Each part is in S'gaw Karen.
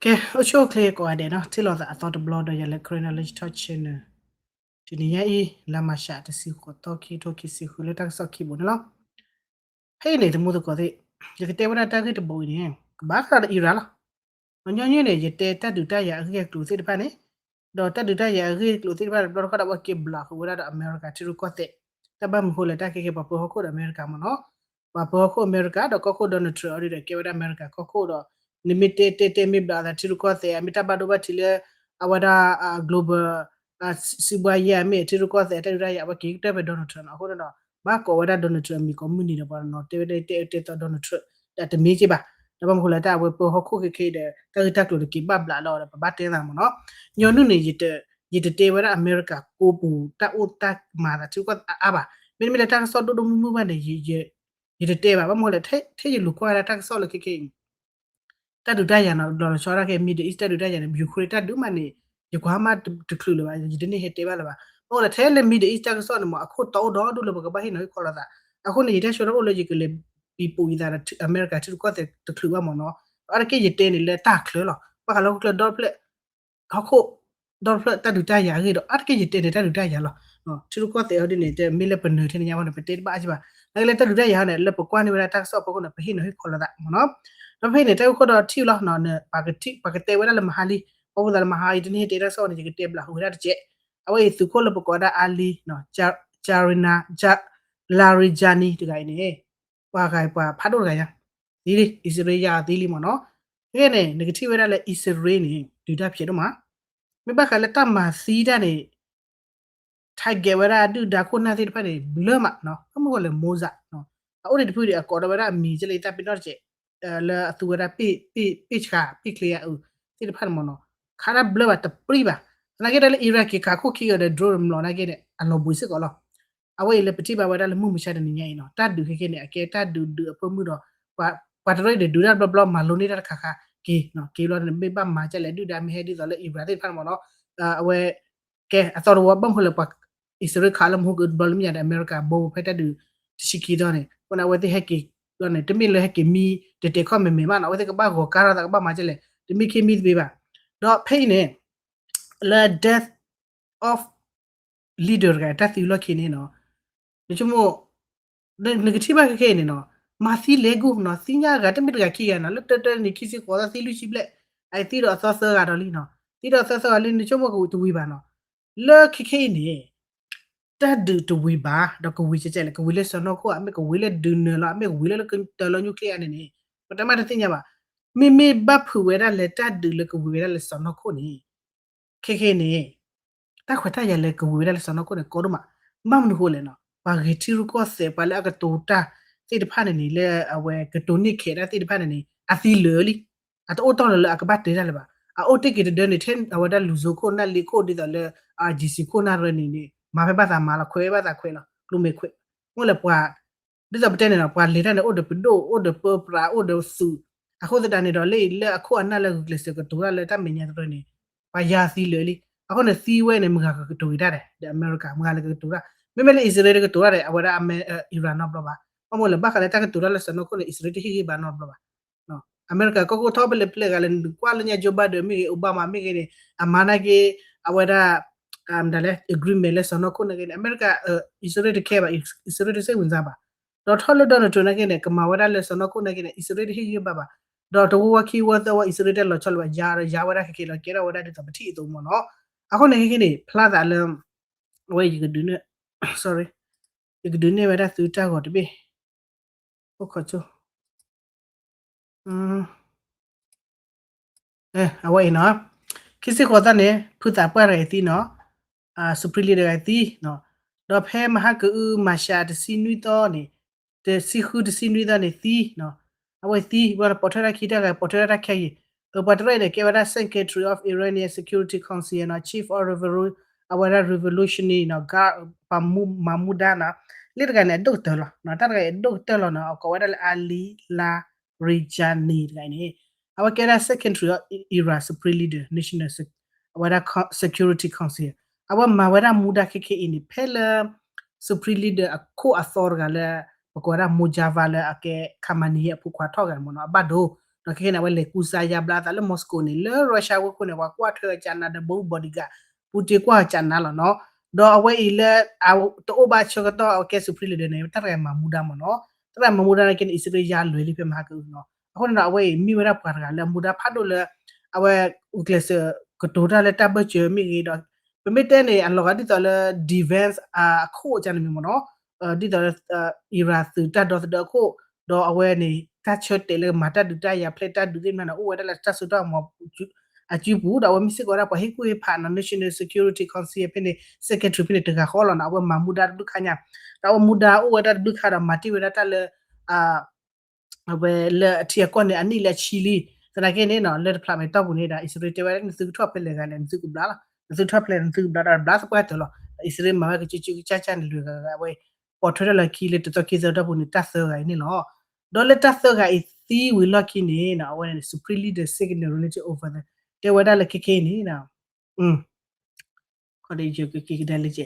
ကဲ အိၣ်ဆူၣ်အိၣ်ချ့ကိးဂၤဒဲးနီၤ, ထံၣ်လိာ်သးအသီတဘျီဒီးယၤလၢ Karen Knowledge Talk Channel တနံၤညါအံၤ လါမၤရှး တဆံဃိးသီ ခံထိခံဆံဃု လၢတၢ်ကစီၣ်ခံဘိန့ၣ်လီၤ. ဖဲအံၤန့ၣ် တမူသကိးသ့ၣ် ယကတဲဝဲဒၣ်တၢ်ဂ့ၢ်တဘိအံၤန့ၣ် ကဘၣ်ဃးဒီး Iran လီၤ. ညီနုၢ်န့ၣ် ယတဲတၢ်ဒုးတၢ်ယၤအဂ့ၢ်အကျိၤသ့ၣ်တဖၣ်န့ၣ်, ဒီးတၢ်ဒုးတၢ်ယၤအဂ့ၢ်အကျိၤသ့ၣ်တဖၣ်န့ၣ် တဘျီတခီၣ်ဒီး အဝဲက့ၤဘျးဃုာ်ဝဲဒၣ်ဒီးအမဲရကၤထံရူၢ်ကီၢ်သဲး, တၢ်ဘၣ်မနုၤဃိလဲၣ် တၢ်ခဲကဲပှၤပၢဟီၣ်ခိၣ်ဒီးအမဲရကၤမ့ၢ်နီၤ, ပှၤပၢဟီၣ်ခိၣ်အမဲရကၤ ဒီးကီၢ်ခိၣ် Donald Trump အီၤဒီး ကဲဝဲဒၣ်အမဲရကၤကီၢ်ခိၣ်ဒီး နမ့ၢ်တဲတဲတဲမ့ၢ်ဘျးအသးထံရူၢ်ကီၢ်သဲး မ့ၢ်တၢ်ဘၣ်ဒိဘၣ်ထံးလၢ အဝဲဒၣ် global စံးဘှါယဲၢ်မ့ၢ်ထံရူၢ်ကီၢ်သဲး တၢ်ဒုးတၢ်ယၤ အဝဲက့ၤကတၢၢ်ဖဲ Donald Trump နီၤ. အဃိန့ၣ်ဒီး ဘၣ်ကိးဝဲဒၣ် Donald Trump မံၤကိးမုၢ်နံၤဒီး ပှၤနီၤတဲဝဲဒၣ်တဲတဲသီ Donald Trump ဒီးတမ့ၢ်က့ဘၣ်. ဒီးဘၣ်မနုၤဃိလဲၣ် တၢ်အဝဲပၢဟီၣ်ခိၣ်ခဲခဲဒီး တၢ်ဂ့ၢ်တၢ်ကျိၤတက့ၤဘၣ်ဘျးလီၤဒီး ပဘၣ်တဲသးမ့ၢ်နီၤ. ညီနုၢ်န့ၣ် ယတတဲဝဲဒၣ်အမဲရကၤကိးပူၤ တၢ်အိၣ်တၢ်မၤသးထံရူၢ်ကီၢ်သဲးအါအါဘၣ်. မ့တမ့ၢ်လၢတၢ်ကစီၣ်ဒိၣ်ဒိၣ်မုၢ်မုၢ်ဘၣ်န့ၣ် ယတတဲဘၣ်. ဘၣ်မနုၤဃိလဲၣ် ထဲယလူၤကွၢ်ဝဲဒၣ်တၢ်ကစီၣ်လၢခဲခဲအံၤ တၢ်ဒုးတၢ်ယၤနီၤ ဒီးလီၤဆီဒၣ်က့ Middle East တၢ်ဒုးတၢ်ယၤန့ၣ် Ukraine တၢ်ဒုးမးန့ၣ် ယကွၢ်မးတချုးလၢၤဘၣ် ယတန့ၢ်ဟဲတဲဘၣ်လၢၤဘၣ်. ဘၣ်မနုၤဃိလဲၣ် ထဲလၢ Middle East တၢ်ကစီၣ်န့ၣ်မ့ၢ် အခိၣ်တီအိၣ်ဒီဒူၣ်လၢပကဘၣ်ဟ့ၣ်နီၤဟ့ၣ်ခီလိာ်သး. အဃိန့ၣ် ယတဲဆၢထၢၣ်အိၣ်လၢယကလဲၤပံၤပူၤယသးဒီး အမဲရကၤထံရူၢ်ကီၢ်သဲးတချုးဘၣ်မ့ၢ်နီၤ. အါတက့ၢ်ယတဲန့ၣ်လၢတၢ်ချၢလီၤ. ဘၣ်ဃးလၢဟီၣ်ခိၣ်ချၢဒီဖျၢၣ် ဟီၣ်ခိၣ် ဒီဖျၢၣ်တၢ်ဒုးတၢ်ယၤအဂ့ၢ်ဒီး အါတက့ၢ်ယတဲန့ၣ်တၢ်ဒုးတၢ်ယၤလီၤ. ထံရူၢ်ကီၢ်သဲးအီၤဒ်န့ၣ် တမ့ၢ်လၢပနၢၤထဲန့ၣ်ညါဘၣ်န့ၣ် ပတဲတဘၣ်အါက့ဘၣ်. နာ်က့လၢတၢ်ဒုးတၢ်ယၤန့ၣ် လၢပကွၢ်န့ၢ်ဝဲဒၣ်တၢ်ကစီၣ်အဖီခိၣ်န့ၣ် ပဟ့ၣ်နီၤဟ့ၣ်ခီလိာ်သးမ့ၢ်နီၤ. ဒီးဖဲအံၤန့ၣ် တၢ်ဂ့ၢ်ခိၣ်ဒီးထံၣ်လီၤ ပှၤကတဲဝဲဒၣ်လၢမဟါလံ, ပှၤဖိသးလၢမဟါအံၤ တန့ၢ်ဟ့ၣ်တဲတၢ်ကစီၣ်န့ၣ် ယကတဲဘျးဃုာ်ဝဲဒၣ်တကဲး. အဝဲအံၤသုးခိၣ်လၢပကိးဝဲဒၣ် Ali နီၤ Jarina Larijani တဂၤအံၤန့ၣ် ပှၤဂၤပှၤဖးဒိၣ်တဂၤညါ သံလံ အံၣ်စရ့လးယၤသံလံမ့ၢ်နီၤ. ခဲကဲန့ၣ် နကထံၣ်ဝဲဒၣ်လၢအံၣ်စရ့လးန့ၣ် ဒုးတၢ်ဖျဲးဒိၣ်မး, မ့ၢ်ဘၣ်ဃးလၢတၢ်မၤသံတၢ်န့ၣ် target ဝဲဒၣ်ဒုၣ်ဒါခိၣ်နၢ်သ့ၣ်တဖၣ်န့ၣ် ဘျၢမးနီၤ, ဘၣ်မနုၤဃိလဲၣ် Mossad နီၤ, အအိၣ်ဒံးတဖုဒံး အကိးဒီးဝဲဒၣ်အမံၤကဲလၢယတၢ်ပ့ၤနီၣ်တကဲး, လၢအသူဝဲဒၣ် ပ့ၣ်ဆှး ပ့ၣ်ချ့အအုးသ့ၣ်တဖၣ်န့ၣ်မ့ၢ်နီၤ, ခးတၢ်ဘျၢဘၣ်တပြံဘၣ်. သနာ်က့တၢ်လၢ Iran က့ၤခးခိၣ်ခံဂၤဒီး drone တမျီးနာ်က့န့ၣ် အလီၤဘှံးစ့ၢ်ကီးလီၤ. အဝဲအံၤလၢပထံၣ်ဘၣ်ဝဲဒၣ်လၢမုၢ်မဆါတနံၤညါအံၤနီၤ တၢ်ဒုးခဲကဲန့ၣ် အကဲတၢ်ဒုးဒုးအဖၢမုၢ်ဒီး ပှၤတရၢၣ်ဒီးဒုးတၢ်ဘျီဘျီမၤလိန့ၢ်တၢ်တခါခါက့ၤ, က့ၤဘျီန့ၣ် မ့ၢ်ဘၣ်မၤကဲလဲၣ် ဒုၣ်ဒါမ့ၢ်ဟဲဒ်သိးလၢ Iran သ့ၣ်တဖၣ်န့ၣ်မ့ၢ်နီၤ, အဝဲ ကဲအသီတဝီ ဘၣ်မနုၤဃိလဲၣ် ပှၤအံၣ်စရ့လးခးလၢမဟူကဘျီလၢမ့ၢ်ညါဒီး အမဲရကၤဘိဖဲတၢ်ဒုးတဆံခံသီန့ၣ် အဃိန့ၣ် အဝဲသ့ၣ်ဟဲက့ၤဘျီန့ၣ် တမ့ၢ်လၢဟဲက့ၤမံတတဲာ်ခီၣ်မဲာ်မဲာ်ဘၣ်နီၤ, အဝဲသ့ၣ်ကဘၣ်ဂီၤကါထီၣ်သး ကဘၣ်မၤကဲလဲၣ် တမ့ၢ်ခ့မံသ့ဘၣ်. ဒီးဖဲအံၤန့ၣ် လၢ death of leader တဂၤ တၢ်သံလီၢ်ခံန့ၣ်နီၤ, နဆိကမိၣ် နကထံၣ်ဘၣ်ခဲခဲအံၤန့ၣ်နီၤ, မၤသံလဲၤဂုၢ်နီၤ, သံညါဂၤတမ့ၢ်တဂၤခံဂၤနီၤ, လၢတၢတၢန့ၣ် ခံဆံဃိးသီသံလွံၢ်ဆံဘျဲၣ်, အသံဒီးအသီသၢဂၤဒီးလံနီၤ, သံဒီးအသီသၢဂၤလံ နဆိကမိၣ်ကတဝံၤဘၣ်နီၤ. လၢခဲခဲအံၤန့ၣ် တၢ်ဒုးတဝံၤဘၣ် ဒီးကဝံၤကဲကဲလဲၣ်, ကဝံၤလၢစီၢ်နီၤခိၣ် အမ့ၢ်ကဝံၤလၢဒုးနၢၤလီၤ အမ့ၢ်ကဝံၤလၢလၢကတၢၢ်လီၤ nuclear န့ၣ်န့ၣ် ပတမ့ၢ်တသ့ၣ်ညါဘၣ်. မ့မ့ၢ်ဘၣ်ဖုးဝဲဒၣ်လၢတၢ်ဒုးလၢကဝံၤဝဲဒၣ်လၢစီၢ်နီၤခိၣ်န့ၣ် ခဲခဲန့ၣ် တၢ်ခွဲးတၢ်ယာ်လၢကဝံၤဝဲဒၣ်လၢစီၢ်နီၤခိၣ်န့ၣ် ကီဒိၣ်မး, ဘၣ်မနုၤဃိလဲၣ်နီၤ, ပှၤဂဲၤထံရူၢ်ကီၢ်သဲး ပှၤလၢအကတိၤတၢ်သ့ၣ်တဖၣ်န့ၣ်န့ၣ် လၢအဝဲကတိၤန့ၢ်ခဲးတၢ်သ့ၣ်တဖၣ်န့ၣ်န့ၣ် အသံလၢာ်လံ, အတအိၣ်တီၢ်လၢၤလၢအကဘၣ်တဲတၢ်လၢၤဘၣ်. အအိၣ်တ့ၢ်က့ၤတဒၢန့ၣ် ထဲအဝဲဒၣ်လူၤစိခိၣ် နၢ်လ့ခိၣ် ဒ်သိးလၢ RGC ခိၣ်နၢ်ရၢန့ၣ်န့ၣ် မၤဖဲဘၣ်သးမၤလီၤ ခွဲးဘၣ်သးခွဲးလီၤ ကျိမ့ၢ်ခွဲး, မ့ၢ်လၢပှၤ ဒ်သိးပတဲန့ၣ်ဒီး ပှၤလဲၤတၢ်န့ၣ် အိၣ်ဒီးပဒိၣ် အိၣ်ဒီးပၢပြး အိၣ်ဒီးသုး, အဃိသတးန့ၣ်ဒီး လၢအံၤလၢအခိၣ်အနၢ်လၢဂုာ်ကျဲးစၢးကတိၤတၢ်လၢတၢ်မဲာ်ညါတရၢန့ၣ် ပှၤယၤသံလၢာ်လံ. အဃိန့ၣ်သံဝဲန့ၣ် မုၢ်ဂၤကကတိၤက့ၤတၢ်ဒီး ဒီးအမဲရကၤ မုၢ်ဂၤလၢကကတိၤတၢ်, မ့မ့ၢ်လၢအံၣ်စရ့လးတကတိၤတၢ်ဒီး အဝဲဒၣ်အမဲ Iran နီတဘျီဘၣ်. ဘၣ်မနုၤလဲၣ် ဘၣ်ဃးလၢတၢ်ကတိၤတၢ်လၢစီၢ်နီၤခိၣ်န့ၣ် အံၣ်စရ့လးတဟ့ၣ်ဂံၢ်ဘါနီတဘျီဘၣ်. အမဲရကၤကီၢ်ခိၣ်ထီၣ်ဖဲလဲၣ်ဖဲလဲၣ်ဂၤလဲၣ် နကွၢ်လၢညါ Joe Biden မ့ၢ်ဂ့ၤ Obama မ့ၢ်ဂ့ၤန့ၣ် အမၤနာ်က့ အဝဲဒၣ် ဒ်လဲၣ် agreement လၢစီၢ်နီၤခိၣ်နာ်က့န့ၣ် အမဲရကၤ အံၣ်စရ့လးတခဲဘၣ် အံၣ်စရ့လးတစိတ်ဝင်စားဘၣ်. ဒီးထီၣ်လၢ Donald Trump နာ်က့န့ၣ် ကမၤဝဲဒၣ်လၢစီၢ်နီၤခိၣ်နာ်က့န့ၣ် အံၣ်စရ့လးတဟ့ၣ်ဂံၢ်ဘါဘၣ်. ဒီးတဝီဝီခံဝီသၢဝီ အံၣ်စရ့လးတၢ်လီၤဆီလၢၤဘၣ် ယၤဒီးယၤဝဲဒၣ်ခဲက့ၤလီၤ ကဲထီၣ်ဝဲဒၣ်ဒ်သိးပထံၣ်အသိးမ့ၢ်နီၤ. အဃိန့ၣ်ခဲက့ၤန့ၣ် ဖျါသးလၢ အဝဲယကဒုးနဲၣ် sorry ယကဒုးနဲၣ်ဝဲဒၣ်သုတၢ်ဂီၤတဘ့ၣ် အိၣ်ခိးဆိ အဝဲအံၤနီၤ ခံဆံဃိးသီန့ၣ် ဖုသးပှၢ်တဂၤအံၤသံနီၤ Supreme Leader တဂၤအံၤသံနီၤ ဒီးဖဲမဟါကအု မၤရှးတဆံနွံသီန့ၣ် တဆံဃုတဆံနွံသီန့ၣ်သံနီၤ အဝဲသံ ဝဲပိာ်ထွဲတၢ်ခံတၢ်ဂၤ ပိာ်ထွဲတၢ်ခံဂၤ ပှၤတရၢၣ်န့ၣ် ကဲဝဲဒၣ် Secretary of Iranian Security Council နီၤ Chief of Revolu အဝဲဒၣ် Revolutionary နီၤ ဂါ ပှၤမၤမူဒါနီၤ လၢတဂၤန့ၣ် အဒိၣ်ကတၢၢ်လီၤ တၢ်တဂၤအံၤအဒိၣ်ကတၢၢ်လီၤနီၤ အကိးဝဲဒၣ်လၢ Ali Larijani တဂၤအံၤန့ၣ် အဝဲကဲဒၣ် Secretary of Iran Supreme Leader National Sec အဝဲဒၣ် Security Council အဝဲမၤဝဲဒၣ်မူဒါခဲခဲအံၤန့ၣ် ဖဲလၢ Supreme Leader အခိၣ်အသီတဂၤလၢ ပကိးဝဲဒၣ် Mojava လၢအကဲ Khamenei အဖိခွါထီၣ်ဂၤမ့ၢ်နီၤ အဘၣ်ဒိ ဒီးခဲခဲန့ၣ် အဝဲလဲၤကူစါယါဘျါအသးလၢ Moscow န့ၣ် လၢ Russia ဝ့ၢ်ခိၣ်န့ၣ် ပှၤကွၢ်ထွဲအီၤကနၤဒီး bomb bodyguard, Putin ကွၢ်အီၤကနၤလီၤနီၤ. ဒီးအဝဲအံၤလၢ တအိၣ်ဘၣ်ဆၢကတီၢ်အကဲ Supreme Leader န့ၣ် တၢ်တဂၤမၤမူဒါမ့ၢ်နီၤ. တၢ်တဂၤမၤမူဒါနာ်က့န့ၣ် အံၣ်စရ့လးယါလွဲၤလံဖဲမဟါကအုနီၤ. အဃိန့ၣ်ဒီး အဝဲအံၤမ့ၢ်ဝဲဒၣ်ပှၤတဂၤလၢအမူဒါဖးဒိၣ်လၢ အဝဲ ဂုာ်ကျဲးစၢးကတိၤတၢ်လၢတၢ်ဘၢၣ်စၢၤမ့ၢ်ဂ့ၤဒီး ပမ့ၢ်တဲန့ၣ် အလီၤဂာ်ဒ်သိးလၢ defense အခိၣ်ကန့ၣ်မ့ၢ်နီၤ, ဒ်သိးလၢ Iran သုးတၢ်ဒီသဒၢအခိၣ်, ဒီးအဝဲန့ၣ် တၢ်ဆၢတဲာ်လၢကမၤတၢ်ဒုးတၢ်ယၤ ဖျဲးတၢ်ဒုးသ့ၣ်မနၤန့ၣ် အိၣ်ဝဲဒၣ်လၢတၢ်စိတၢ်ကမီၤ အစုပူၤ ဒီးအဝဲမ့ၢ်စ့ၢ်ကီးဝဲဒၣ်ပှၤဟ့ၣ်ကူၣ်ဟ့ၣ်ဖးနီၤ National Security Council ဖဲန့ၣ် secretary ဖဲန့ၣ်တဂၤဃီလီၤနီၤ. အဝဲမၤမူဒါတဘျုးခါညါ, ဒီးအဝဲမူဒါအိၣ်ဝဲဒၣ်တဘျုးခါဒီးမၤတ့ၢ်ဝဲဒၣ်တၢ်လၢ အဝဲလၢအထံအကီၢ်န့ၣ် အနံၣ်လၢအဆံလံ. သနာ်က့န့ၣ်နီၤ လၢတဖျးမဲာ်တီၢ်ပူၤန့ၣ်ဒီး အံၣ်စရ့လးတဲဝဲဒၣ် နသုကထီၣ်ဖဲလဲၣ်ဂၤလဲၣ် နသုကဘျါလီၤ, နသုကထီၣ်ဖဲလဲၣ် နသုကဘျါဒီးဘျါသပှၢ်တၢၢ်လီၤ. အံၣ်စရ့လးမၤဝဲကကကကကန့ၣ် လွဲၢ်ဂၤဂၤ အဝဲ ပိာ်ထွဲထီၣ်လၢခံလၢတသီခံသီတီၢ်ပူၤန့ၣ် တၢ်သၢဂၤအံၤန့ၣ်လီၤ. ဒီးလၢတၢ်သၢဂၤအံၤသံဝံၤလီၢ်ခံန့ၣ်နီၤ အဝဲန့ၣ် Supreme Leader signal related over တဲဝဲဒၣ်လၢခဲခဲအံၤန့ၣ် ခီဒီးယကက့ၤကဒါလၢကဲ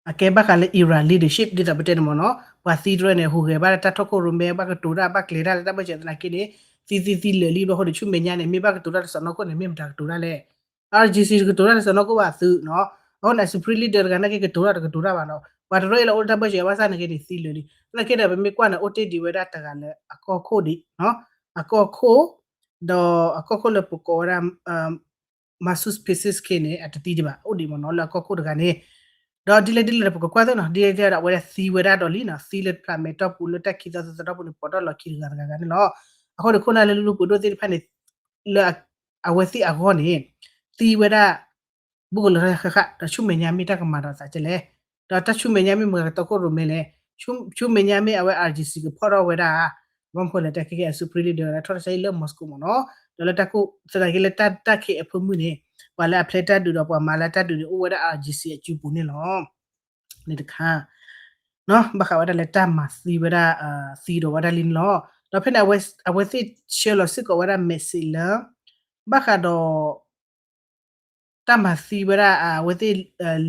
အကဲဘၣ်ဃးလၢ Iran leadership ဒ်သိးပတဲန့ၣ်မ့ၢ်နီၤ, ပှၤသံတရၢန့ၣ် ဟူးဂဲၤဘၣ်လၢတၢ်ထီၣ်ခိၣ်ရိၣ်မဲ ဘၣ်ကတိၤတၢ် ဘၣ်ကျဲၤတၢ်လၢတၢ်ဘၢၣ်စၢၤသနာ်က့န့ၣ် သံသံသံလၢာ်လံဘျီဃီဒီး ဆူမဲာ်ညါန့ၣ် မ့ၢ်ဘၣ်ကတိၤတၢ်လၢစီၢ်နီၤခိၣ်န့ၣ် မ့ၢ်မတၤကတိၤတၢ်လဲၣ်. အါ အါ ကစံး တကတိၤတၢ်လၢစီၢ်နီၤခိၣ်ဘၣ်သုနီၤ, အဃိန့ၣ် Supreme Leader တဂၤနာ်က့ကတိၤတၢ်တကတိၤတၢ်ဘၣ်နီၤ, ပှၤတရၢအံၤလၢအိၣ်လၢတၢ်ဘၢၣ်စၢၤဘၣ်ဆၣ်နာ်က့န့ၣ် သံလၢာ်လံ. သနာ်က့ဒီး ပမ့ၢ်ကွၢ်န့ၣ် အိၣ်တ့ၢ်ဒံးဝဲဒၣ်တဂၤလၢအကီၢ်ခိၣ်ဒံး, အကီၢ်ခိၣ်, ဒီးအကီၢ်ခိၣ်လၢပကိးဝဲဒၣ် Massoud Pezeshkian န့ၣ် အတသံဒံးဘၣ် အိၣ်ဒံးမ့ၢ်နီၤ လၢအကီၢ်ခိၣ်တဂၤန့ၣ်, ဒီးဒ်လဲၣ်ဒ်လဲၣ်ဒီး ပကကွၢ်သိးနီၤ ဒ်လဲၣ်ဒ်လဲၣ်ဒီး အဝဲဒၣ်သံဝဲဒၣ်ဒီးလံနီၤ, သံလၢတဖျးမဲာ်တီၢ်ပူၤလၢတၢ်ခံသီသၢသီတီၢ်ပူၤန့ၣ် ပိာ်ထီၣ်လီၤခံတဂၤတဂၤဂၤန့ၣ်လီၤ. အဃိန့ၣ် ခိၣ်နၢ်လၢလုၢ်ဒိၣ်ပှ့ၤဒိၣ်သ့ၣ်တဖၣ်န့ၣ် လၢ အဝဲသ့ၣ်အဂီၢ်န့ၣ် သံဝဲဒၣ် ဘူးကလၢာ်ဃၣ်ဃၣ် ဒီးဆူမဲာ်ညါမ့ၢ်တၢ်ကမၤဒီးသးကလဲၣ်, ဒီးတၢ်ဆူမဲာ်ညါမ့ၢ်မတၤကတီၢ်ခိၣ်ရိၣ်မဲလဲၣ်, ဆူမဲာ်ညါမ့ၢ်အဝဲ IRGC ကဖီၣ်ထီၣ်ဝဲဒၣ်, ဘၣ်မနုၤလဲၣ် တၢ်ခဲကဲ Supreme Leader ဒီးထီၣ်တၢ်ဆါဟံၣ်လၢ Moscow မ့ၢ်နီၤ, ဒီးလၢတၢ်ခိၣ်သနာ်က့လၢတၢ်ခဲအဖၢမုၢ်န့ၣ် ပှၤလၢအဖျဲးတၢ်ဒုးဒီးပှၤမၤလၢတၢ်ဒုးန့ၣ် အိၣ်ဝဲဒၣ် IRGC အစုပူၤန့ၣ်လီၤ. န့ၣ်တခါ ဘၣ်ဃးဝဲဒၣ်လၢတၢ်မၤသံဝဲဒၣ် သံဒီးဝဲဒၣ်လံန့ၣ်လီၤ. ဒီးဖဲန့ၣ် အဝဲသ့ၣ်ဆှၢလီၤစ့ၢ်ကီးဝဲဒၣ် message လၢ ဘၣ်ဃးဒီး တၢ်မၤသံဝဲဒၣ်အဝဲသ့ၣ်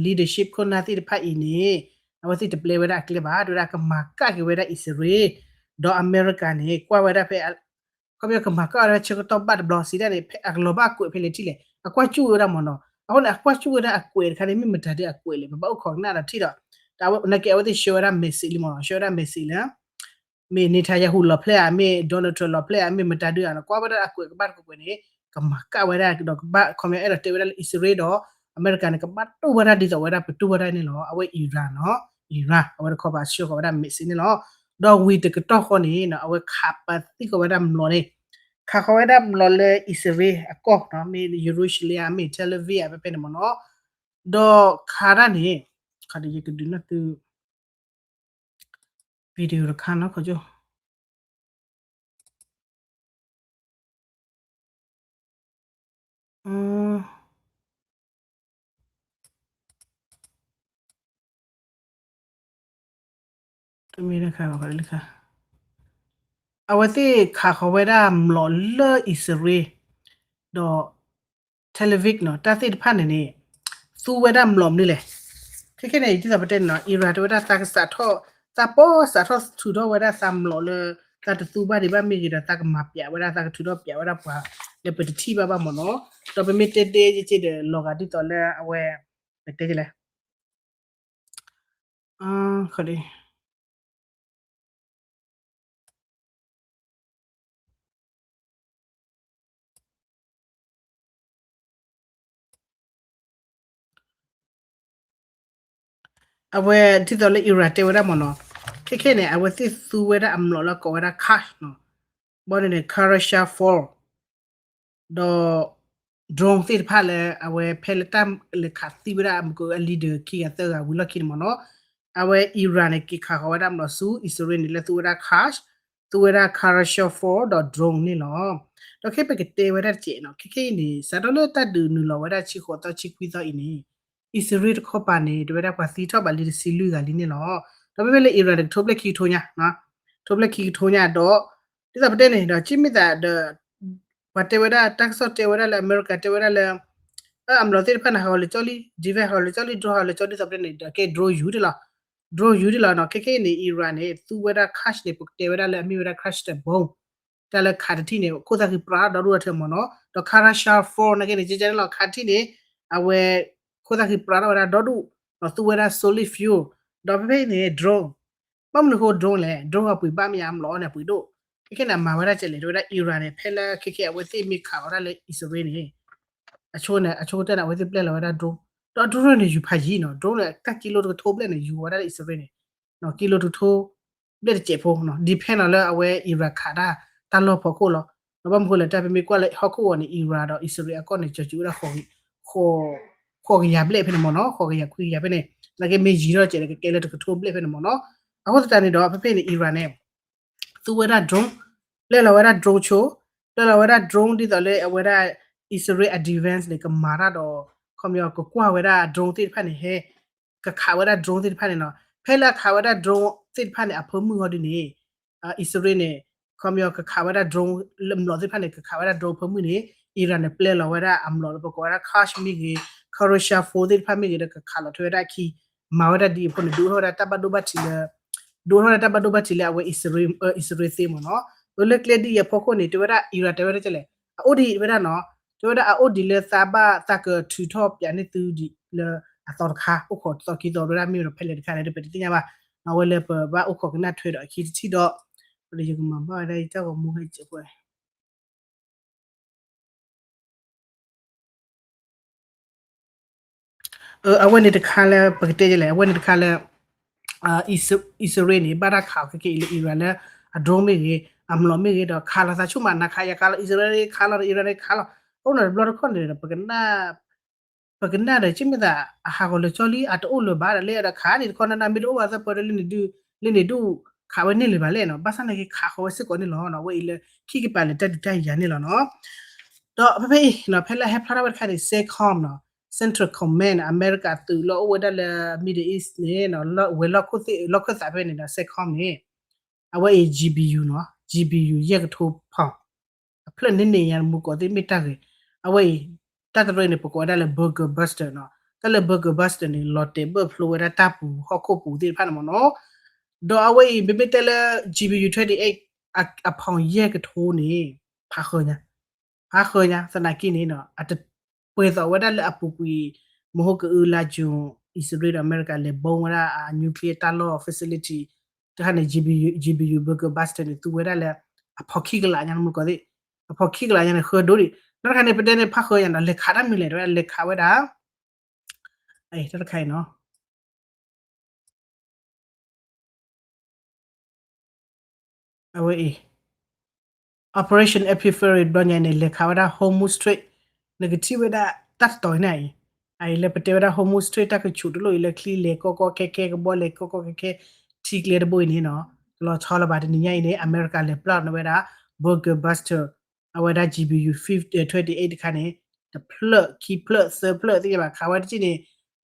leadership ခိၣ်နၢ်သ့ၣ်တဖၣ်အံၤန့ၣ် အဝဲသ့ၣ်တပျဲဝဲဒၣ်အကျဲဘၣ် တဲဝဲဒၣ်ကမၤကၣ်က့ၤဝဲဒၣ်အံၣ်စရ့လး ဒီးအမဲရကၤန့ၣ် ကွၢ်ဝဲဒၣ်ဖဲ ခီပညီကမၤကၣ်ဝဲဒၣ်ဆၢကတီၢ်ဘၣ်တဘျီစံးဒၣ်န့ၣ် ဖဲအကလီၤဘၣ်အကွဲးဖဲလဲၣ်ထံၣ်လဲၣ် အကွၢ်ကၠူၣ်ဝဲဒၣ်မ့ၢ်နီၤ. အဃိန့ၣ် အကွၢ်ကၠူၣ်ဝဲဒၣ်အကွဲးတခါန့ၣ် မ့ၢ်မတၤဒုးအကွဲးလဲၣ် ပဘၣ်အိၣ်ခိးကနၣ်ဒီးထံၣ်ဒီး တၢ်ဝဲနာ်က့အဝဲသ့ၣ်ဆှၢဝဲဒၣ် message လံမ့ၢ်နီၤ ဆှၢဝဲဒၣ် message လၢ မ့ၢ် Netanyahu လီၤဖျဲၣ်ဧါ မ့ၢ် Donald Trump လီၤဖျဲၣ်ဧါ မ့ၢ်မတၤဒုးဧါနီၤ ကွၢ်ဝဲဒၣ်အကွဲးကဘၣ်တကွဲးကွဲးန့ၣ် ကမၤကၣ်ဝဲဒၣ်ဒီးကဘၣ် ခီပညီအဲၣ်ဒိးတဲဝဲဒၣ်လၢအံၣ်စရ့လးဒီး အမဲရကၤန့ၣ် ကဘၣ်တူၢ်ဝဲဒၣ်ဒ်သိးဝဲဒၣ်ပတူၢ်ဝဲဒၣ်န့ၣ်လီၤ. အဝဲ Iran နီၤ Iran အဝဲတခီပၤဆှၢဃီၤဝဲဒၣ် message န့ၣ်လီၤ. ဒီးဝံၤတကတီၢ်ဃီန့ၣ် အဝဲခးပာ်သံဃီၤဝဲဒၣ်မျိာ်န့ၣ် ခးဃီၤဝဲဒၣ်မျိာ်လၢအံၣ်စရ့လးအကီၢ် မ့ၢ် Jerusalem မ့ၢ် Tel Aviv ဖဲဖဲန့ၣ်မ့ၢ်နီၤ ဒီးခးဒၣ်န့ၣ် ခီဒီးယကဒုးနၢ်သု video တခါနီၤ ခီကၠိ တမ့ၢ်တခါဘၣ် ခီလၢခါ အဝဲသ့ၣ်ခးဃီၤဝဲဒၣ်မျိာ်လၢအံၣ်စရ့လး ဒီး Tel Aviv နီၤ တၢ်သ့ၣ်တဖၣ်န့ၣ်န့ၣ် သူဝဲဒၣ်မျိာ်မနုၤလဲၣ်. ခဲခဲန့ၣ် ဒ်သိးပတဲန့ၣ်နီၤ Iran တဲဝဲဒၣ်သးကစးထီၣ် သးပီစးထီၣ်ထုးထီၣ်ဝဲဒၣ်သးမျိာ်လၢ သးတသူဘၣ်ဒံးဘၣ်မ့ၢ်ဂ့ၤဒီး သးကမၤပျးဝဲဒၣ် သးကထုးထီၣ်ပျးဝဲဒၣ်ပှၤလၢပတထံၣ်ဘၣ်ဘၣ်မ့ၢ်နီၤ. ဒီးပမ့ၢ်တဲတဲယက့ဒီး လီၤဂာ်ဒ်သိးလၢအဝဲ ပတဲလဲၣ် အဝဲဒ်သိးလၢ Iran တဲဝဲဒၣ်မ့ၢ်နီၤ, ခဲခဲန့ၣ် အဝဲသ့ၣ်သူဝဲဒၣ်အမျိာ်လၢကိးဝဲဒၣ် Qasem နီၤ, ဘီန့ၣ်န့ၣ် Qasem four ဒီး drone သ့ၣ်တဖၣ်လၢ အဝဲဖဲလၢတၢ်လဲၤခးသံဝဲဒၣ်အမုၢ်က အ leader ခံဂၤသၢဂၤဝံၤလီၢ်ခံန့ၣ်မ့ၢ်နီၤ, အဝဲ Iran န့ၣ် က့ၤခးဃီၤဝဲဒၣ်မျိာ်ဆူ အံၣ်စရ့လးန့ၣ် လၢသူဝဲဒၣ် Qasem သူဝဲဒၣ် Qasem four ဒီး drone န့ၣ်လီၤ. ဒီးခဲပကတဲဝဲဒၣ်တကဲးနီၤ, ခဲခဲအံၤန့ၣ် စးထီၣ်လၢတၢ်ဒုးနုာ်လီၤဝဲဒၣ်ဆံဃိးသီဆံခွံသီအံၤန့ၣ် အံၣ်စရ့လးတခီပၤန့ၣ် တဲဝဲဒၣ်ပှၤသံထီၣ်ဘးလံတဆံလွံၢ်ဂၤလံန့ၣ်လီၤ. ဒီးဖဲဖဲလၢ Iran န့ၣ် ကထိဖျၢၣ်ခံကထိညါ, ကထိဖျၢၣ်ခံကထိညါဒီး ဒ်သိးပတဲန့ၣ်ဒီး က့မ့ၢ်သးဒီး ပှၤတဲဝဲဒၣ် တၢ်ကစီၣ်တဲဝဲဒၣ်လၢ အမဲရကၤတဲဝဲဒၣ်လၢ အမျိာ်သ့ၣ်တဖၣ်န့ၣ် ဟးဂီၤလၢာ်ကၠီလံ, defense ဟးဂီၤလၢာ်ကၠီလံ, drone ဟးဂီၤလၢာ်ကၠီလံ ဒ်သိးပတဲန့ၣ်ဒီး ကဲ drone ယူၤတလီၤ. drone ယူၤဒ်လီၤနီၤ. ခဲခဲအံၤန့ၣ် Iran န့ၣ် သူဝဲဒၣ် Qashm န့ၣ် ပကတဲဝဲဒၣ်လၢအမ့ၢ်ဝဲဒၣ် cluster bomb တၢ်လၢခးတထံၣ်န့ၣ် ခိၣ်သၣ်ဃံပြးဒီဒူၣ်ဒီထၢမ့ၢ်နီၤ. ဒီး Kharashan four နာ်က့န့ၣ် ကဲကဲန့ၣ်လီၤ ခးတထံၣ်န့ၣ် အဝဲ ခိၣ်သၣ်ဃံပြးထီၣ်ဝဲဒၣ်ဒီဒူၣ် ဒီးသူဝဲဒၣ် solid fuel ဒီးဖဲဖဲအံၤန့ၣ် drone ဘၣ်မနုၤအဃိ drone လဲၣ် drone အပှ့ၤဘၣ်မ့ၢ်ဧါ အမျိာ်အီၤန့ၣ်အပှ့ၤဒိၣ် ခဲခဲန့ၣ် အမၤဝဲဒၣ်ကဲလဲၣ် တဲဝဲဒၣ် Iran န့ၣ် ဖဲလၢခဲခဲအဝဲသ့ၣ်မ့ၢ်ခးအီၤဒၣ်လၢအံၣ်စရ့လးန့ၣ် အဆိန့ၣ် အဆိကတၢၢ်န့ၣ် အဝဲသ့ၣ်ပျဲလီၤဝဲဒၣ် drone ဒီး drone န့ၣ် ယူၤဖးယံၤနီၤ drone န့ၣ် တၢ်ကံလိတကထိဘျဲၣ်န့ၣ် ယူၤဝဲဒၣ်လၢအံၣ်စရ့လးန့ၣ် ကံလိတကထိဘျဲၣ်တစဲးဖိ depend နီၤလၢအဝဲ Iran ခးတၢ်တၢ်လီၢ်ဖီခိၣ်လီၤ. ဒီးဘၣ်မနုၤဃိလဲၣ် တၢ်ပမ့ၢ်ကွၢ်လၢဟီၣ်ခိၣ်ဂီၤန့ၣ် Iran ဒီးအံၣ်စရ့လးအကီၢ်န့ၣ် ကၠီၤစူၤဝဲဒၣ် ဃိးကယၤဘျဲၣ်ဖဲန့ၣ်မ့ၢ်နီၤ ဃိးကယၤခွံကယၤဖဲန့ၣ် နာ်က့မ့ၢ်ယံၤထီၣ်ကဲလဲၣ် ကကဲလၢတကထိဘျဲၣ်ဖဲန့ၣ်မ့ၢ်နီၤ. အဃိသတးန့ၣ်ဒီး ဖဲဖဲန့ၣ် Iran န့ၣ် သူဝဲဒၣ် drone ပျဲလီၤဝဲဒၣ် drone ဆိ ပျဲလီၤဝဲဒၣ် drone ဒ်သိးလၢအဝဲဒၣ် အံၣ်စရ့လးအ defense န့ၣ် ကမၤတၢ်ဒီး ခီပညီ ကကွၢ်ဝဲဒၣ် drone သ့ၣ်တဖၣ်န့ၣ် ဟဲ ကခးဝဲဒၣ် drone သ့ၣ်တဖၣ်န့ၣ်နီၤ ဖဲလၢအခးဝဲဒၣ် drone သ့ၣ်တဖၣ်န့ၣ် အဖၢမုၢ်ဟီဒ်န့ၣ် အံၣ်စရ့လးန့ၣ် ခီပညီ ကခးဝဲဒၣ် drone လၢမျိာ်သ့ၣ်တဖၣ်န့ၣ် ကခးဝဲဒၣ် drone ဖၢမုၢ်န့ၣ် Iran န့ၣ် ပျဲလီၤဝဲဒၣ်အမျိာ်လၢ ပကိးဝဲဒၣ် Qashm မ့ၢ်ဂ့ၤ Kharashan four သ့ၣ်တဖၣ်မ့ၢ်ဂ့ၤဒီး ကခးလီၤထွဲဝဲဒၣ်အခံ မၤဝဲဒၣ်ဒ်အံၤအဃိန့ၣ် ဒုးအိၣ်ထီၣ်ဝဲဒၣ်တၢ်ဘၣ်ဒိဘၣ်ထံးလၢ ဒုးအိၣ်ထီၣ်ဝဲဒၣ်တၢ်ဘၣ်ဒိဘၣ်ထံးလၢအဝဲ အံၣ်စရ့လးသ့မ့ၢ်နီၤ. လၢကျဲဒ်အံၤအဖီခိၣ်န့ၣ် တဲဝဲဒၣ် Iran တဲဝဲဒၣ်ကဲလဲၣ် အအိၣ်ဒ်အံၤ တဲဝဲဒၣ်နီၤ တဲဝဲဒၣ်အအိၣ်ဒ်လၢသးဘၣ်သးကထုးထီၣ်ပၠးန့ၢ်သုဒ်လၢအသီတခါ အိၣ်ခိးသီခံသီ တဲဝဲဒၣ်မ့ၢ်ဒီးဖဲလဲၣ်တခါန့ၣ် ပတသ့ၣ်ညါဘၣ် အဝဲလၢပဘၣ်အိၣ်ခိးကနၣ်ထွဲဒီးအခံတထံၣ်ဒီး ဒီးယကမၤဘၣ်ဝဲဒၣ်ယတၢ်ဂီၤမူဟဲကဲးပှဲၤ အဝဲန့ၣ်တခါလၢ ပကတဲလဲၣ် အဝဲန့ၣ်တခါလၢ အံၣ်စရ့လးန့ၣ် ဘၣ်တၢ်ခးအီၤခဲကဲအံၤလၢ Iran လၢ အ drone မ့ၢ်ဂ့ၤ အမျိာ်မ့ၢ်ဂ့ၤဒီး ခးလီၤသးဆူၣ်မး နခးယခးလီၤ အံၣ်စရ့လးခးလီၤဒီး Iran န့ၣ်ခးလီၤ အိၣ်နၤတဘျီတခီၣ်န့ၣ်ဒီး ပကနၣ် ပကနၣ်ဒီး ကမ့ၢ်သး အဟးဂီၤလၢာ်ကၠီလံ အတအိၣ်လၢၤဘၣ်ဒီး လၢအဒီးခးန့ၣ်တခီနနၢ်မ့ၢ်တအိၣ်ဘၣ်သပှၢ်ဒီး လၢန့ၣ်ဒုး ခးဝဲန့ၢ်လၢၤဘၣ်လဲၣ်နီၤ ဘၣ်ဆၣ်နာ်က့ခးဃီၤဝဲစ့ၢ်ကီးန့ၣ်လီၤနီၤ အဝဲအံၤလၢ ခံကပၤလၢတၢ်ဒုးတၢ်ယၤန့ၣ်လီၤနီၤ ဒီးဖဲဖဲအံၤနီၤ ဖဲလၢဟဲဖျါထီၣ်ဝဲတခါန့ၣ် CENTCOM နီၤ Central Command အမဲရကၤသုးလၢအိၣ်ဝဲဒၣ်လၢ Middle East န့ၣ် ဝဲၤလီၢ်ခိၣ်သ့ၣ် လီၢ်ခၢၣ်သးဖဲန့ၣ်ဒီး CENTCOM န့ၣ် အဝဲအံၤ GBU နီၤ GBU ယဲၢ်ကထိဖီၣ် အဖျၢၣ်န့ၣ်န့ၣ်ညါမူကီးသ့ၣ်မ့ၢ်တၢ်ဂ့ၤ အဝဲအံၤ တၢ်တရၢန့ၣ် ပကိးဝဲဒၣ်လၢ bunker buster နီၤ တၢ်လၢ bunker buster န့ၣ် လီၤတဲာ်ဘၢၣ်ဖျိဝဲဒၣ်တၢ်ပူၤဟီၣ်ခိၣ်ပူၤသ့ၣ်တဖၣ်န့ၣ်မ့ၢ်နီၤ ဒီးအဝဲအံၤ မ့မ့ၢ်တဲလၢ GBU twenty eight အဖီၣ်ယဲၢ်ကထိန့ၣ် ဖးဃၢၤညါ ဖးဃၢၤညါ သနာ်က့န့ၣ် အတပှဲၤသိးဝဲဒၣ်လၢအပူၤကွံာ် မဟိကအုလါယူၤ အံၣ်စရ့လးဒီးအမဲရကၤလဲၤဘီဝဲဒၣ်အ nuclear တၢ်လီၢ် facility တခါန့ၣ် GBU bunker buster န့ၣ် သူဝဲဒၣ်လၢ အဖီၣ်ခံကလးညါန့ၣ်မူကီးသ့ၣ် အဖီၣ်ခံကလးညါန့ၣ် ဃၢဒိၣ်ဒံး နီၢ်တခါန့ၣ် ပတဲန့ၣ် ဖးဃၢၤညါဒီး လဲၤခးတၢ်မနုၤလဲၣ် တဲဝဲဒၣ်လဲၤခးဝဲဒၣ် တၢ်တခါအံၤနီၤ အဝဲအံၤ Operation Epic Fury ဘျီညါန့ၣ် လဲၤခးဝဲဒၣ် Hormuz Strait နကထံၣ်ဝဲဒၣ် တၢ်တတီၤန့ၣ်အံၤ အအံၤလၢပတဲဝဲဒၣ် Hormuz Strait တၢ်ကဆူးတလိၣ်အံၤလၢချံလဲၤကီကီခဲခဲ ကဘီလဲၤကီကီခဲခဲ ထံကျဲတဘိအံၤန့ၣ်နီၤ တလီၤဆီလၢၤဘၣ် တနံၤညါအံၤန့ၣ် အမဲရကၤလဲၤပျၢ်န့ၢ်ဝဲဒၣ် bunker buster အဝဲဒၣ် GBU twenty eight တခါန့ၣ် တဖျၢၣ်ခံဖျၢၣ်သၢဖျၢၣ်သ့ၣ်ညါဘၣ် ခးဝဲတက့ၢ်န့ၣ်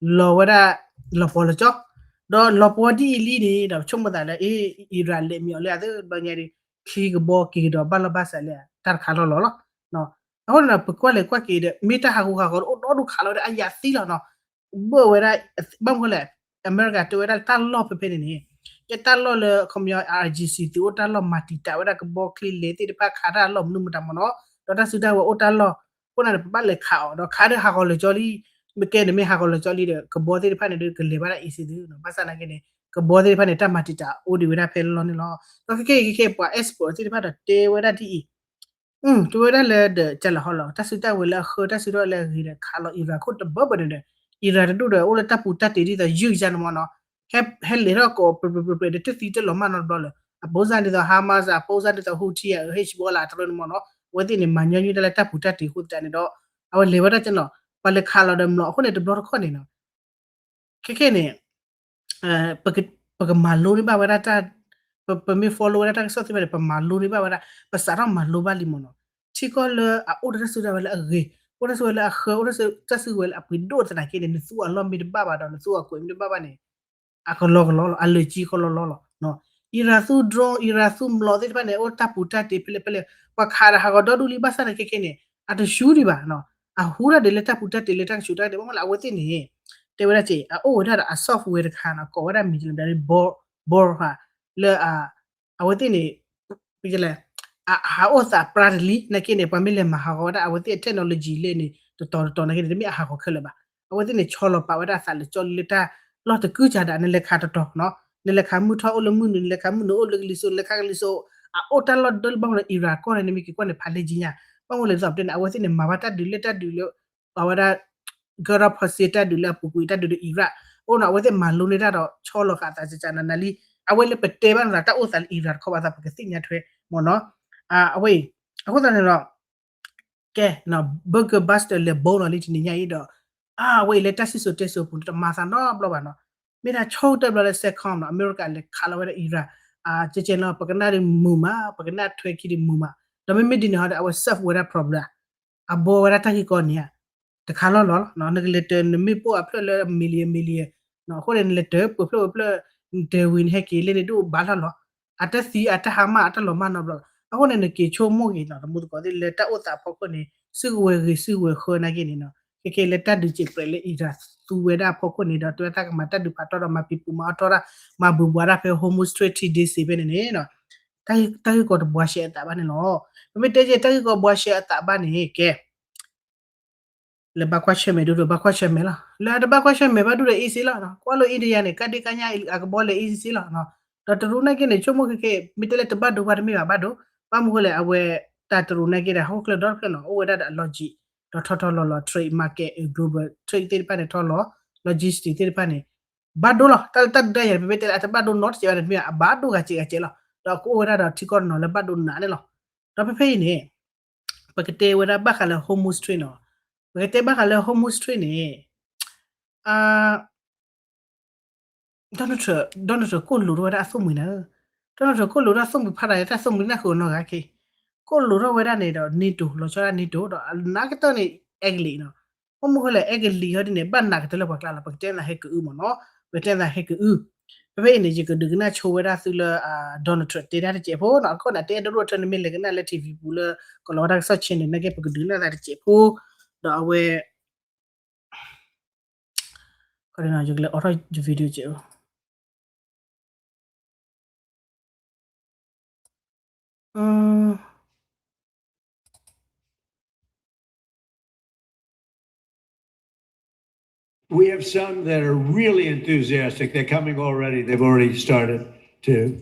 လီၤဝဲဒၣ် လီၤပှီၤလၢာ်ကၠီ ဒီးလီၤပှီၤဒ်အံၤလံန့ၣ် ဒီးပဆိကမိၣ်သးလၢ အ့ Iran လဲၤမံၤအီၤလၢအသ့ ဘျီညါဒီး ချံကဘီက့ၤကဒီးဘၣ်လီၢ်ဘၣ်စးလၢ တၢ်တခါလီၢ်လီၤလီၤ အဃိန့ၣ်ဒီး ပကွၢ်လဲၤကွၢ်က့ၤဒီး မ့ၢ်တၢ်ဟးဂူာ်ဟးဂီၤအိၣ်ဒီဒူၣ်ခးလီၤဝဲဒၣ်အယၤသံလီၤနီၤ ဘၣ်ဝဲဒၣ် ဘၣ်မနုၤလဲၣ် အမဲရကၤတဲဝဲဒၣ်တၢ်လီၢ်ဖဲဖဲန့ၣ်န့ၣ် ကဲတၢ်လီၢ်လၢ ခီပညီ IRGC သုးအိၣ်တၢ်လီၢ်မၤတံာ်တာ်ဝဲဒၣ်ကဘီချံလဲၤသ့ၣ်တဖၣ်ခးတၢ်လီၢ်မနုၤမတၤမ့ၢ်နီၤ ဒီးတၢ်စုတၢ်ဝဲၤအိၣ်တၢ်လီၢ် အဃိန့ၣ်ဒီး ပဘၣ်လဲၤခးအီၤ ဒီးခးဒီးဟးဂီၤလၢာ်ကၠီလံ မ့ၢ်ကဲန့ၣ်မ့ၢ်ဟးဂီၤလၢာ်ကၠီလံဒီး ကဘီသ့ၣ်တဖၣ်န့ၣ်ဒီး ကလဲၤဘၣ်ဒၣ် easy သု ဘၣ်ဆၣ်နာ်က့န့ၣ် ကဘီသ့ၣ်တဖၣ်န့ၣ် တၢ်မၤတံာ်တာ်အိၣ်ဒံးဝဲဒၣ်ဖဲလီၢ်န့ၣ်လီၤ. ဒီးခဲခဲအံၤခဲခဲ ပှၤ expert သ့ၣ်တဖၣ်ဒီးတဲဝဲဒၣ်ဒ်အံၤ တဲဝဲဒၣ်လၢဒီး ကလၢဟီလီၤ တၢ်စုတၢ်ဝဲၤလၢအဃၢ တၢ်စုတၢ်ဝဲၤလၢအဂ့ၤဒီး ခးလီၤ Iran ခိၣ်တဘၢဘၢန့ၣ်ဒီး Iran တဒူၣ်ဒီး အိၣ်လၢတၢ်ပူၤတၢ်တ့ၤဒ်သိးယုၢ်ယါန့ၣ်မ့ၢ်နီၤ ဟဲလဲၤထီၣ်ကိးပြဲးပြဲးပြဲးဒီး တသံတလီၤမၢ်နီတဘျီလၢၤ အပိစၢ်ဒ်သိး Hamas အပိစၢ်ဒ်သိး Houthi အ Hezbollah တရၢန့ၣ်မ့ၢ်နီၤ အဝဲသ့ၣ်န့ၣ် မၤညီနုၢ်တၢ်လၢတၢ်ပူၤတၢ်တ့ၤအဃိသတးန့ၣ်ဒီး အဝဲလဲၤဝဲဒၣ်ကနီၤ ပှၤလဲၤခးလီၤဒီးမျိာ်အဃိန့ၣ် တဘျီတခီၣ်န့ၣ်နီၤ ခဲခဲန့ၣ် ပကမၤလိန့ၢ်ဘၣ်ဝဲဒၣ်တၢ် ပမ့ၢ် follow ဝဲဒၣ်တၢ်ကစီၣ်သ့ၣ်တဖၣ်န့ၣ် ပမၤလိန့ၢ်ဘၣ်ဝဲဒၣ် ပစးထီၣ်မၤလိဘၣ်လံမ့ၢ်နီၤ ထံကီၢ်လၢအအိၣ်ဒီးတၢ်စုတၢ်ဝဲၤလၢအဂ့ၤ အိၣ်တၢ်စုဝဲၤလၢအဃၢ အိၣ်တၢ်စုဝဲၤလၢအပှ့ၤဒိၣ်သနာ်က့န့ၣ် နသူအလီၢ်မ့ၢ်တဘၣ်ဘၣ်ဒီး နသူအကွဲးမ့ၢ်တဘၣ်ဘၣ်န့ၣ် အကလီကလီလီၤ အလၢာ်ကံကလီလီလီၤ Iran သူ drone Iran သူမျိာ်သ့ၣ်တဖၣ်န့ၣ် အိၣ်တၢ်ပူၤတၢ်တ့ၤဖဲလဲၣ်ဖဲလဲၣ် ပှၤခးဒီးဟးဂီၤဒီဒူၣ်လံ ဘၣ်ဆၣ်န့ၣ်ခဲခဲန့ၣ် အတဆူဒံးဘၣ် အဟူတၢ်ဒံးလၢတၢ်ပူၤတၢ်တ့ၤလၢတၢ်ကဆူးတၢ်ဒံး ဘၣ်မနုၤလဲၣ် အဝဲသ့ၣ်န့ၣ် တဲဝဲဒၣ်က့ အအိၣ်ဝဲဒၣ်ဒီးအ software တခါနီၤ ကိးဝဲဒၣ်မံၤလၢ ဘီ ဘီ လၢ အဝဲသ့ၣ်န့ၣ် လဲၣ် အဟးအိၣ်သးပြါတလံ နာ်က့န့ၣ် ပှၤမ့ၢ်လဲၤမၤဟးဂီၤဝဲဒၣ် အဝဲသ့ၣ်အ technology လဲၣ်န့ၣ် တတီၤတတီၤနာ်က့န့ၣ် တမ့ၢ်အဟးဂီၤခဲလၢာ်ဘၣ်. အဝဲသ့ၣ်န့ၣ် ဆီလီၤပာ်ဝဲဒၣ်အသးလၢကၠီလၢတၢ်လီၢ်တကုၢ်ကၤဒၣ် နလဲၤခးတတီၤနီၤ နလဲၤခးမုၢ်ထီၣ်အိၣ်လၢမုၢ်နုာ် နလဲၤခးမုၢ်နုာ်အိၣ်လၢကလံၤစိး နလဲၤခးကလံၤစိး အအိၣ်တၢ်လီၢ်ဒၢလၢဘၣ်မနုၤ Iran ကီၢ်န့ၣ် နမ့ၢ်က့ၤကွၢ်န့ၣ် ဖးလဲၢ်ကံညါ ဘၣ်မနုၤလဲၣ် ဒ်သိးပတဲန့ၣ် အဝဲသ့ၣ်န့ၣ် မၤဘၣ်တၢ်ဒုးလၢတၢ်ဒုးလၢ ပာ်ဝဲဒၣ် ကရၢဖီစ့ တၢ်ဒုးလၢအပူၤကွံာ် တၢ်ဒုးဒီး Iraq အဃိန့ၣ် အဝဲသ့ၣ်မၤလိန့ၢ်တၢ်ဒီး ဆီလီၤဃာ်အသးကကနနၤလံ အဝဲလၢပတဲဘၣ်န့ၣ်ဒီး တၢ်အိၣ်သးလၢ Iraq တခီဘၣ်သး ပကသ့ၣ်ညါထွဲမ့ၢ်နီၤ အဝဲအံၤ အဃိသတးန့ၣ်ဒီး ကဲ burger buster လဲၤဘိလီၤလံတနံၤညါအံၤဒီး အဝဲအံၤလၢတၢ်စံၣ်စိၤတဲစိၤပူၤန့ၣ် တမၤသးနီတဘျီဘၣ်နီၤ မ့ၢ်ဒၣ်ဆိကတၢၢ်ဘျီလၢ CENTCOM နီၤ အမဲရကၤလဲၤခးလီၤဝဲဒၣ် Iraq ကဲကဲနီၤ ပကနၣ်ဒုးမုာ်မး ပကနၣ်ထွဲခံဒုးမုာ်မး ဒီးမ့မ့ၢ်ဒ်န့ၣ်ဟီဒီး အဝဲ serve ဝဲဒၣ် problem အဘီဝဲဒၣ်တၢ်ဂ့ၢ်ကီန့ၣ်ဧါ တခါလီၢ်လီၤလီၤ နကလဲၤတၢၤ နမ့ၢ်ပိၢ်အဖျၢၣ်လၢ million million အဃိန့ၣ် နလဲၤတၢၤပှဲၤဖျၢၣ်ဝဲဖျၢၣ် နတၢၤဝံၤနဟဲက့ၤလၢန့ၣ်ဒိၣ်ဘၣ်လီၢ်လီၤ အတသံအတဟါမၢ်အတလီၤမၢ်နီတဘျီဘၣ် အဃိန့ၣ် နက့ၤဆိကမိၣ်က့ၤနီၤ တမူသကိးသ့ၣ်လၢတၢ်အိၣ်သးအဖီခိၣ်န့ၣ် စုကဝဲၤဂ့ၤစုကဝဲၤဃၢနာ်က့န့ၣ်နီၤ ခဲကဲလၢတၢ်ဒုးစံာ်ပြဲးလၢ Iran သူဝဲဒၣ်အဖီခိၣ်န့ၣ်ဒီး တဝဲတၢ်ကမၤတၢ်ဒုးဖးထီဒီး မၤပံၤပူၤမၤအီၣ်ထီဒၣ် မၤဘုးဘှးဒၣ်ဖဲ Hormuz Strait ထံဒ့စ့ဖဲန့ၣ်န့ၣ်နီၤ တၢ်ဂ့ၢ်ကီတဘှါရှဲအသးဘၣ်န့ၣ်လီၤ ပမ့ၢ်တဲက့ၤတၢ်ဂ့ၢ်ကီဘှါရှဲအသးဘၣ်န့ၣ် ကဲ လၢဘၣ်ကွၢ်ဆၢၣ်မဲာ်ဒိၣ်ဒိၣ် ဘၣ်ကွၢ်ဆၢၣ်မဲာ်လီၤ လၢအတဘၣ်ကွၢ်ဆၢၣ်မဲာ်ဘၣ်ဒိၣ်ဒီး easy လီၤ ကွၢ်လိ India န့ၣ် ကးဒ့ကးညါအကဘီလဲၤ easy လီၤ ဒီးတရူးနာ်က့န့ၣ် ဆိကမိၣ်ခဲကဲ မ့ၢ်တဲလၢတဘၣ်ဒိဘၣ်တမ့ၢ်ဘၣ်ဘၣ်ဒိ ဘၣ်မနုၤဃိလဲၣ် အဝဲ တၢ်တရူးနာ်က့ဒီး ဟီၣ်ခိၣ်ချၢဒီတဖျၢၣ်နီၤ အိၣ်ဝဲဒၣ်ဒီးအ logic ဒီးထီထီလီၤလီၤ trade market global trade သ့ၣ်တဖၣ်န့ၣ် ထီလီၤ logistic သ့ၣ်တဖၣ်န့ၣ် ဘၣ်ဒိလီၤ တၢ်လၢတၢ်ဒုးတၢ်ယၤန့ၣ် ပမ့ၢ်တဲလၢအတဘၣ်ဒိနီတစဲးဘၣ်န့ၣ် တမ့ၢ်အဘၣ်ဒိဂၤစဲးဂၤစဲးလီၤ ဒီးကအိၣ်ဝဲဒၣ်ဒီးထံကီၢ်တနီၤလၢဘၣ်ဒိနးန့ၣ်လီၤ ဒီးဖဲဖဲအံၤန့ၣ် ပကတဲဝဲဒၣ်ဘၣ်ဃးလၢ Hormuz Strait နီၤ ပကတဲဘၣ်ဃးလၢ Hormuz Strait န့ၣ် Donald Trump Donald Trump ကိၣ်လိာ်ထီၣ်ဝဲဒၣ်အသိၣ်မှံၤနၤ Donald Trump ကိၣ်လိာ်ထီၣ်အသိၣ်မှံၤဖးဒၣ် တၢ်သိၣ်မှံၤနၢ်ဃုာ်နီၢ်ဂၤက့ၤ ကိၣ်လိာ်ထီၣ်ဝဲဒၣ်န့ၣ်ဒီး NATO လီၤဆီဒၣ် NATO ဒီးအနးကတၢၢ်န့ၣ် အဲကလံးနီၤ ဘၣ်မနုၤဃိလဲၣ် အဲကလံးဟီဒ်န့ၣ် ဘၣ်နးကတၢၢ်လၢပှၤကျါလီၤ ပကတဲနၤဟဲကအုမ့ၢ်နီၤ ပကတဲနၤဟဲကအု ဖဲဖဲအံၤန့ၣ် ယကဒုးကနၣ်ဆိဝဲဒၣ်သုလၢ Donald Trump တဲဒၣ်တစဲးဖိနီၤ အခိၣ်န့ၣ် တဲဒိၣ်ဒိၣ်ထၢန့ၣ် မ့ၢ်လဲၤကနၣ်လၢ TV ပူၤလၢ ကလီၤဝဲဒၣ်ကစီၣ်ဆဲန့ၣ် နာ်က့ပကဒုးကနၣ်သးတစဲးဖိ ဒီးအဝဲ ယကလဲၤအိးထီၣ်ယ video ကဲ We have some that are really enthusiastic. They're coming already. They've already started to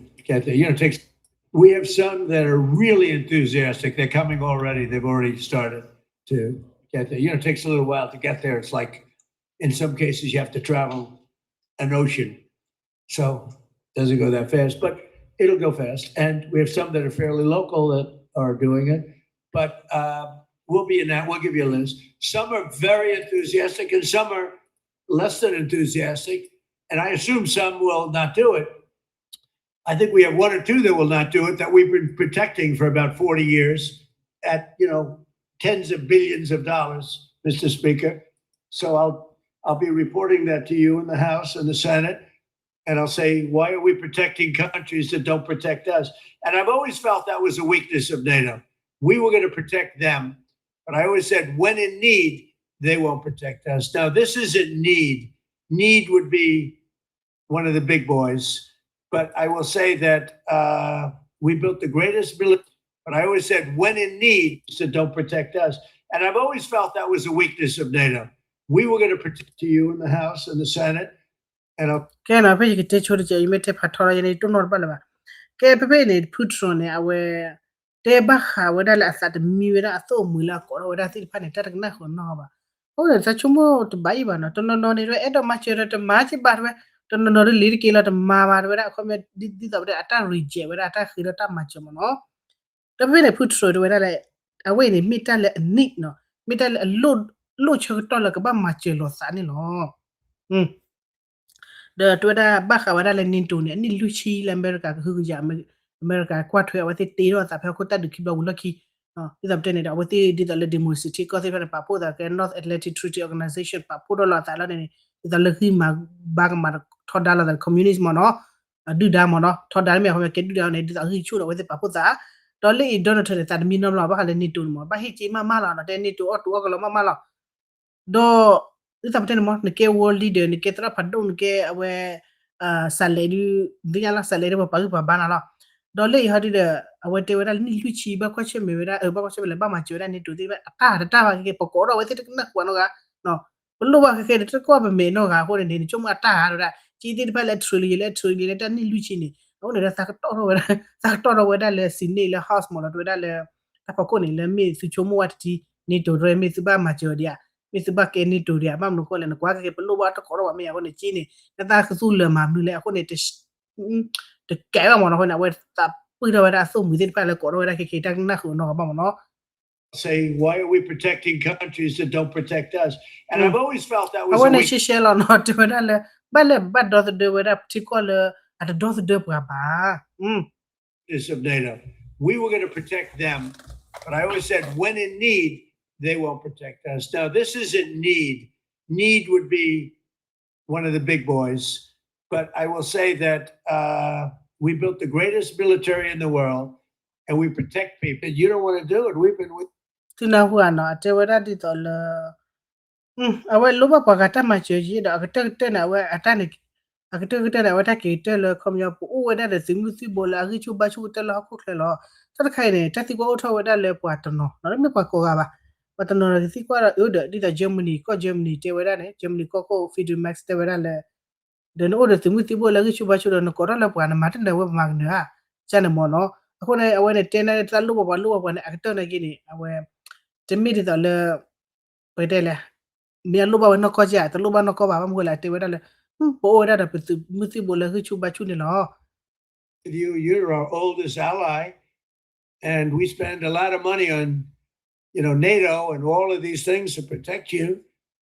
get there. You know, it takes, we have some that are really enthusiastic. They're coming already. They've already started to get there. You know, it takes a little while to get there. It's like, in some cases, you have to travel an ocean. So it doesn't go that fast, but it'll go fast. And we have some that are fairly local that are doing it. But uh, we'll be in that. We'll give you a list. Some are very enthusiastic, and some are less than enthusiastic. And I assume some will not do it. I think we have one or two that will not do it that we've been protecting for about forty years at, you know, tens of billions of dollars, Mister Speaker. So I'll I'll be reporting that to you in the House and the Senate. And I'll say, why are we protecting countries that don't protect us? And I've always felt that was a weakness of NATO. We were going to protect them. But I always said, when in need, they won't protect us. Now, this isn't need. Need would be one of the big boys. But I will say that uh, we built the greatest military. But I always said, when in need, so don't protect us. And I've always felt that was a weakness of NATO. We were going to protect you in the House and the Senate. ကဲနီၤ ဖဲယကတဲဆိတကဲး ယမ့ၢ်တဲဖးထီလီၤ ယန့ၣ်တိၢ်နီၣ်တဘၣ်လၢၤဘၣ်. ကဲဖဲဖဲအံၤန့ၣ် Putin န့ၣ် အဝဲ တဲဘၣ်ဃးဝဲဒၣ်လၢအသးတမံဝဲဒၣ်အသိၣ်အမှံၤလၢအကိးထီၣ်ဝဲဒၣ်သ့ၣ်တဖၣ်န့ၣ် တၢ်တကနၣ်ဃုာ်နီတဂၤဘၣ်. အဃိန့ၣ် တၢ်ဆိကမိၣ်တဘၣ်အံၤဘၣ်နီၤ တနီၤနီၤန့ၣ် အဲၣ်ဒိးမၤစၢၤဒီးတမၤက့ၤဘၣ်တဝဲ တနီၤနီၤဒ်လံၤတက့ၤလီၤတမၤဘၣ်တဝဲဒၣ် အခီပညီ ဒ်သိးပတဲအတၢ် reject ဝဲဒၣ်အတၢ်ဃ့ဒီးတၢ်မၤစၢၤမ့ၢ်နီၤ. ဒီးဖဲဖဲန့ၣ် Putin တဝဲဒၣ်လဲၣ် အဝဲအံၤန့ၣ် မ့ၢ်တၢ်လၢအ need နီၤ မ့ၢ်တၢ်လၢအ လိၣ်ဆၢကတီၢ်လၢကဘၣ်မၤစၢၤလိာ်သးန့ၣ်လီၤ. ဒီးတဝဲဒၣ်ဘၣ်ဃးဝဲဒၣ်လၢ NATO န့ၣ် အနံၣ်လွံၢ်ဆံလၢအမဲရကၤကဟုကယာ် အမဲရကၤကွၢ်ထွဲအဝဲသ့ၣ်တ့ထီၣ်အသးဖဲဟီၣ်ခိၣ်တၢ်ဒုးခံဘျီဝံၤလီၢ်ခံ ဒ်သိးပတဲန့ၣ်ဒီး အဝဲသ့ၣ်ဒ်သိးလၢ democracy ထံကီၢ်သ့ၣ်တဖၣ်န့ၣ် ပာ်ဖှိၣ်သးကဲ North Atlantic Treaty Organization ပာ်ဖှိၣ်ထီၣ်လီၤအသးလီၤန့ၣ် ဒ်သိးလၢဂံၢ်မၤဘါကမၤထီဒါလိာ်သး communist မ့ၢ်နီၤ ဒုၣ်ဒါမ့ၢ်နီၤ ထီဒါမ့ၢ်အဃိ ကဲဒုၣ်ဒါန့ၣ် ဒ်သိးအဂံၢ်ဆူၣ်ဒီးအဝဲသ့ၣ်ပာ်ဖှိၣ်သး ဒီးလၢအံၤ Donald Trump န့ၣ် သးတမံနီတဘျီဘၣ်ဃးလၢ NATO န့ၣ်မ့ၢ် ဘၣ်ဟ့ၣ်က့မးမးလီၤနီၤ တဲ NATO အီၣ်တူၢ်အီၣ်ကလီမးမးလီၤ ဒီး ဒ်သိးပတဲန့ၣ်မ့ၢ် နကဲ world leader နကဲသရၣ်ဖးဒိၣ် နကဲအဝဲ စးလဲးဒုး သ့ၣ်ညါလီၤ စးလဲးဒ်ပှၤပာ်ဂုၢ်ပာ်ဘါနၤလီၤ. ဒီးလၢအံၤဟီဒုဒီး အဝဲတဲဝဲဒၣ်လၢနံၣ်လွံၢ်ဆံ ဘၣ်ကွၢ်ဆၢၣ်မဲာ်ဝဲဒၣ် အဘၣ်ကွၢ်ဆၢၣ်မဲာ်လၢဘၣ်မၤစၢၤဝဲဒၣ် NATO သ့ၣ်တဖၣ် အတၢ်တတၢ်ဘၣ်က့ ပကိးထီၣ်ဝဲသ့ၣ်တကနၣ်ဃုာ်နီတဂၤ ပလိၣ်ဘၣ်ခဲခဲန့ၣ် တကိးပမဲာ်နီတဂၤအဃိန့ၣ်န့ၣ် နဆိကမိၣ်အတၢ်ဂၤဒိၣ်ဒၣ် ကသ့ၣ်တဖၣ်လၢ trillion လၢ trillion လၢတၢ်နံၣ်လွံၢ်ဆံန့ၣ် အဃိန့ၣ်ဒီး သးကတီၢ်ထီၣ်ဝဲဒၣ် သးကတီၢ်ထီၣ်ဝဲဒၣ်လၢ Senate လၢ House မ့ၢ်လီၤ တဝဲဒၣ်လၢ တၢ်ဖီခိၣ်န့ၣ် လၢမ့ၢ်သုဆိကမိၣ်ဝဲတထံ NATO တဝဲ မ့ၢ်သုဘၣ်မၤစၢၤအီၤဒံးဧါ မ့ၢ်သုဘၣ်ကဲ NATO ဒံးဧါ ဘၣ်မနုၤအဃိလဲၣ် နကွၢ်ခဲခဲ ပလိၣ်ဘၣ်တကိးထီၣ်ဘၣ်မ့ၢ်ဧါ အဃိန့ၣ် က့န့ၣ် နသးကသူလၢာ်မၤမနုၤလဲၣ် အဃိန့ၣ် တကဲဘၣ်မ့ၢ်နီၤ အဃိန့ၣ် အဝဲသးပှၢ်ထီၣ်ဝဲဒၣ်အသိၣ်မှံၤသ့ၣ်တဖၣ်လၢကိးထီၣ်ဝဲဒၣ်ခဲခဲ တၢ်ကနၣ်ဃုာ်နီတဂၤဘၣ်မ့ၢ်နီၤ saying, why are we protecting countries that don't protect us? And I've always felt that was အဝဲန့ၣ် ရှဲရှဲလီၤနီၤ တဲဝဲဒၣ်လၢ ဘၣ်လဲၣ်ဘၣ်ဒီသဒၢဝဲဒၣ်ထံကီၢ်လၢ အတဒီသဒၢပှၤဘၣ် of NATO. We were going to protect them. But I always said, when in need, they won't protect us. Now, this isn't need. Need would be one of the big boys. But I will say that uh, we built the greatest military in the world, and we protect people. You don't want to do it. We've been with သုနၢ်ဟူဧါနီၤ အတဲဝဲဒၣ်ဒ်သိးလၢ အဝဲလိၣ်ဘၣ်ပှၤဂၤတၢ်မၤစၢၤယံၤဒီး အကတၢၢ်ကတၢၢ်န့ၣ် အဝဲအတၢ်န့ၣ် အကတၢၢ်ကတၢၢ်န့ၣ် အဝဲတၢ်က့ၤကတၢၢ်လၢခီပညီ ပအိၣ်ဝဲဒၣ်ဒီးသုးမုၢ်သံၣ်ဘိလၢအဂံၢ်ဆူၣ်ဘါဆူၣ်ကတၢၢ်လၢဟီၣ်ခိၣ်ချၢလီၤ. တၢ်တခါအံၤန့ၣ် တၢ်သံကွၢ်အိၣ်ထီၣ်ဝဲဒၣ်လၢပှၤတနီၤ နီၤ တမ့ၢ်ပှၤကိးဂၤဘၣ်. ပှၤတနီၤဒီးကသံကွၢ်ဒီးအၢဒီး ဒ်သိး Germany ကီၢ် Germany တဲဝဲဒၣ်န့ၣ် Germany ကီၢ်ခိၣ် Friedrich Merz တဲဝဲဒၣ်လၢ ဒီးနအိၣ်ဒီးသုးမုၢ်သံၣ်ဘိလၢဂံၢ်ဆူၣ်ဘါဆူၣ်ဒီး နကိးထီၣ်လၢပှၤ နမၤတၢ်နၢၤဝဲပမၤကနၢၤဧါ ကန့ၣ်မ့ၢ်နီၤ. အဃိန့ၣ် အဝဲန့ၣ်တဲန့ၣ် တၢ်လိၣ်ဘၣ်ပှၤ လိၣ်ဘၣ်ပှၤန့ၣ် အကတၢၢ်နာ်က့န့ၣ် အဝဲ တမ့ၢ်ဒ်သိးလၢ ပတဲလဲၣ် မ့ၢ်အလိၣ်ဘၣ်ဝဲနီၢ်ကီၢ်ကဲ တလိၣ်ဘၣ်နီၢ်ကီၢ်ဘၣ် ဘၣ်မနုၤဃိလဲၣ် အတဲဝဲဒၣ်လၢ ပအိၣ်ဝဲဒၣ်ဒီးပသုးမုၢ်သံၣ်ဘိလၢဂံၢ်ဆူၣ်ဘါဆူၣ်န့ၣ်လီၤ. You, you're our oldest ally, and we spend a lot of money on, you know, NATO and all of these things to protect you.